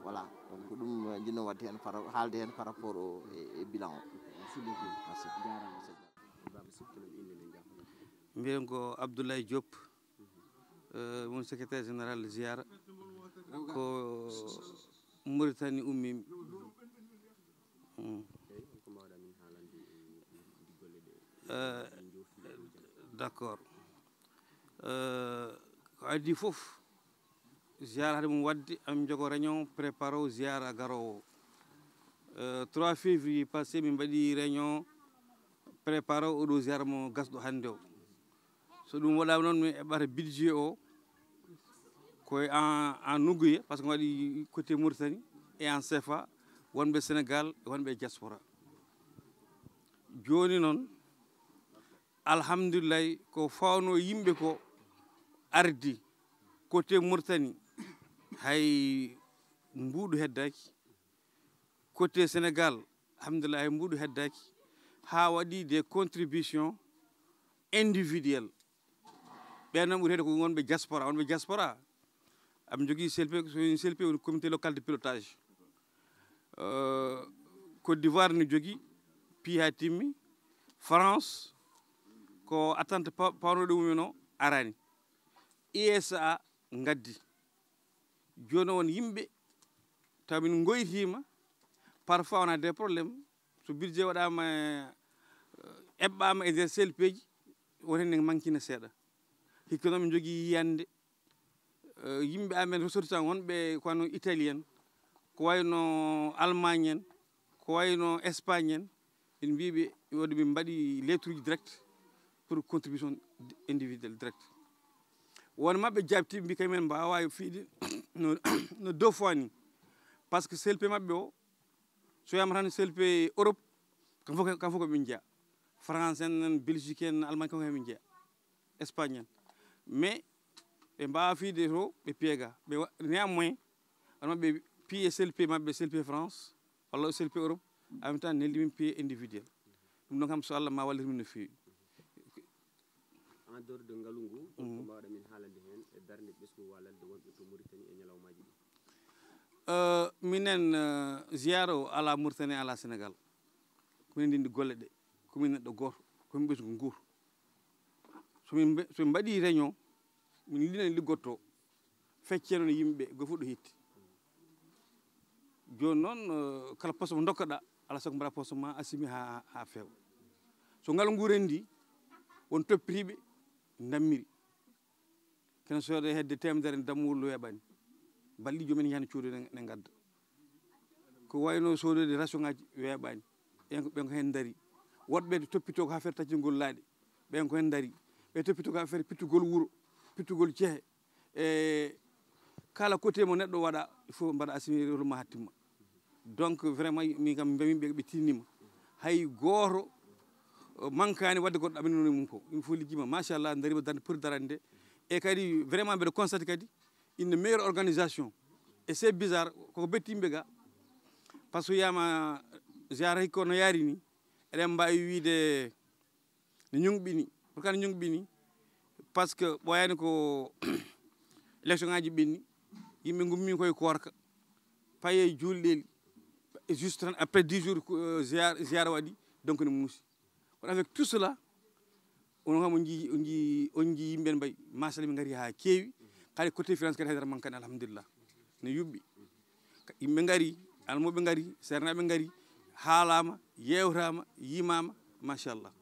Voilà. Donc, ko ɗum, euh, njiɗno wadde heen par, haalde heen par rapport au, e, e bilan o. Merci beaucoup. Merci. Jaaraama. Mbiyen ko Abdoulaye Diop, euh, mon secrétaire général Ziyara. Ko Mauritanie ummi. Mm. Eh, d'accord. Eh, ko adii fof, ziara haade mum waɗde, amin njogo réunion préparo ziara garoowo. Eh, trois février passé, min mbaɗi réunion préparo oɗo ziara mo gasɗo hannde o. So ɗum waɗaama noon, min eɓɓata budget o ko en, en ouguiya, parce que waɗi côté Mauritanie et en C F A, wonɓe Sénégal, wonɓe diaspora. Jooni noon, Alhamdulillahi, ko fawno yimɓe ko ardi côté Mauritanie, hay mbuuɗu heddaaki. Côté Sénégal, alhamdulillahi, hay mbuuɗu heddaaki. Haa waɗi des contributions individuelles. Ɓen noon ɓuri heede ko wonɓe diaspora. Wonɓe diaspora, aɓe njogii C L P, so woni C L P woni comité local de pilotage. Euh, Côte d'Ivoire no jogii, piya timmi. France, ko attente pa-, pawnoɗo mumen o arani. U S A ngaddi. Jooni won yimɓe taw min ngoytiima, parfois on a des problèmes. So budget waɗaama, eh, eɓɓaama e nder C L P ji, won heen ne mankina seeɗa. Hikka noon min njogii yiyannde, eh, yimɓe amen ressortissant wonɓe ko wayno Italie en, ko wayno Allemagne en, ko wayno Espagne en, en mbiiɓe wonde min mbaɗi lettre uji direct pour contribution individuelle direct. Won maɓɓe jaabtiiɓe mbi kamen mbaawa fiide no, no deux fois ni. Par ce que C L P maɓɓe o, so wiyama tan C L P Europe, kam fof, kam fof ko ɓe njeya. France en, Belgique en, Allemagne, kam ko ɓe njeya. Espagne en. Mais ɓe mbaawa fiide to, ɓe piya ga. Ɓe wa-, néanmoins, won maɓɓe piye C L P maɓɓe, C L P France, walla C L P Europe, en même temps neldi min piye individuel. Ɗum ɗon kam so Allah ma wallir min no feewi. En dehors de ngalu ngu, holko mbaawɗa min haalande heen e darnde ɓesngu walalde wonɓe to Mauritanie e ñalawmaaji ɗi? Euh, minen, euh, ziyaara o ala Mauritanie, ala Sénégal. Ko minen ndindi golle ɗe. Ko min neɗɗo gooto. Ko min ɓesngu nguur. So min mbe-, so min mbaɗi réunion, min liɗani liggotto, fecceno no yimɓe, go fof ɗo hetti. Jooni noon, euh, kala poste mo ndokkoɗa, ala sago mbaɗa poste ma asimi ha, ha feewa. So ngalu ngu rendi, won toppitiiɓe ndammiri. Kene soodee hedde teemedere dammuwol weeɓaani. Balɗe ɗiɗi joomum en yahani coodoyde ne ngadda. Ko wayno soodeyde ration ngaji weeɓaani. Ɓen ko, ɓen ko heen ndarii. Woɗɓe toppitoo ko affaire taccingol laaɗe. Ɓen ko heen ndarii. Ɓe toppitoo ko affaire pittugol wuro, pittugol cehe. E kala côté mo neɗɗo waɗa, il faut mbaɗa assumer rôle ma haa timma. Donc vraiment, min kam mbiymi ɓe, ɓe tinnima. Hay gooto, euh, mankaani waɗde ko ɗaminanoo mum ko. Ɗum fof liggima, machallah, darima darnde poti darande nde. E kadi vraiment mbeɗa constate kadi une meilleure organisation. Et c'est bizarre, koko betti yimɓe ga. Par ce que wiyama ziara hikka no yaari ni, eɗen mbaawi wiide ne ñuŋɓini. Pourquoi ne ñuŋɓini? Par ce que ɓooyaani ko élection ngaji ɓenni, yimɓe ngummi koye koorka, paye juulɗeeli, juste tan après dix jours, euh, ziar, ziara waɗi, donc ne muusi. Kono avec tout cela, onon kam on jii, on jii, on jii yimɓe mbay, machallah, ɓe ngari haa keewi. Kadi côté finance kadi haydara mankani, alhamdulillah. Ne yuɓɓi. Yimɓe ngari, almuɓe ngari, seernaaɓe ngari, haalama, yewtama, yimama, machallah.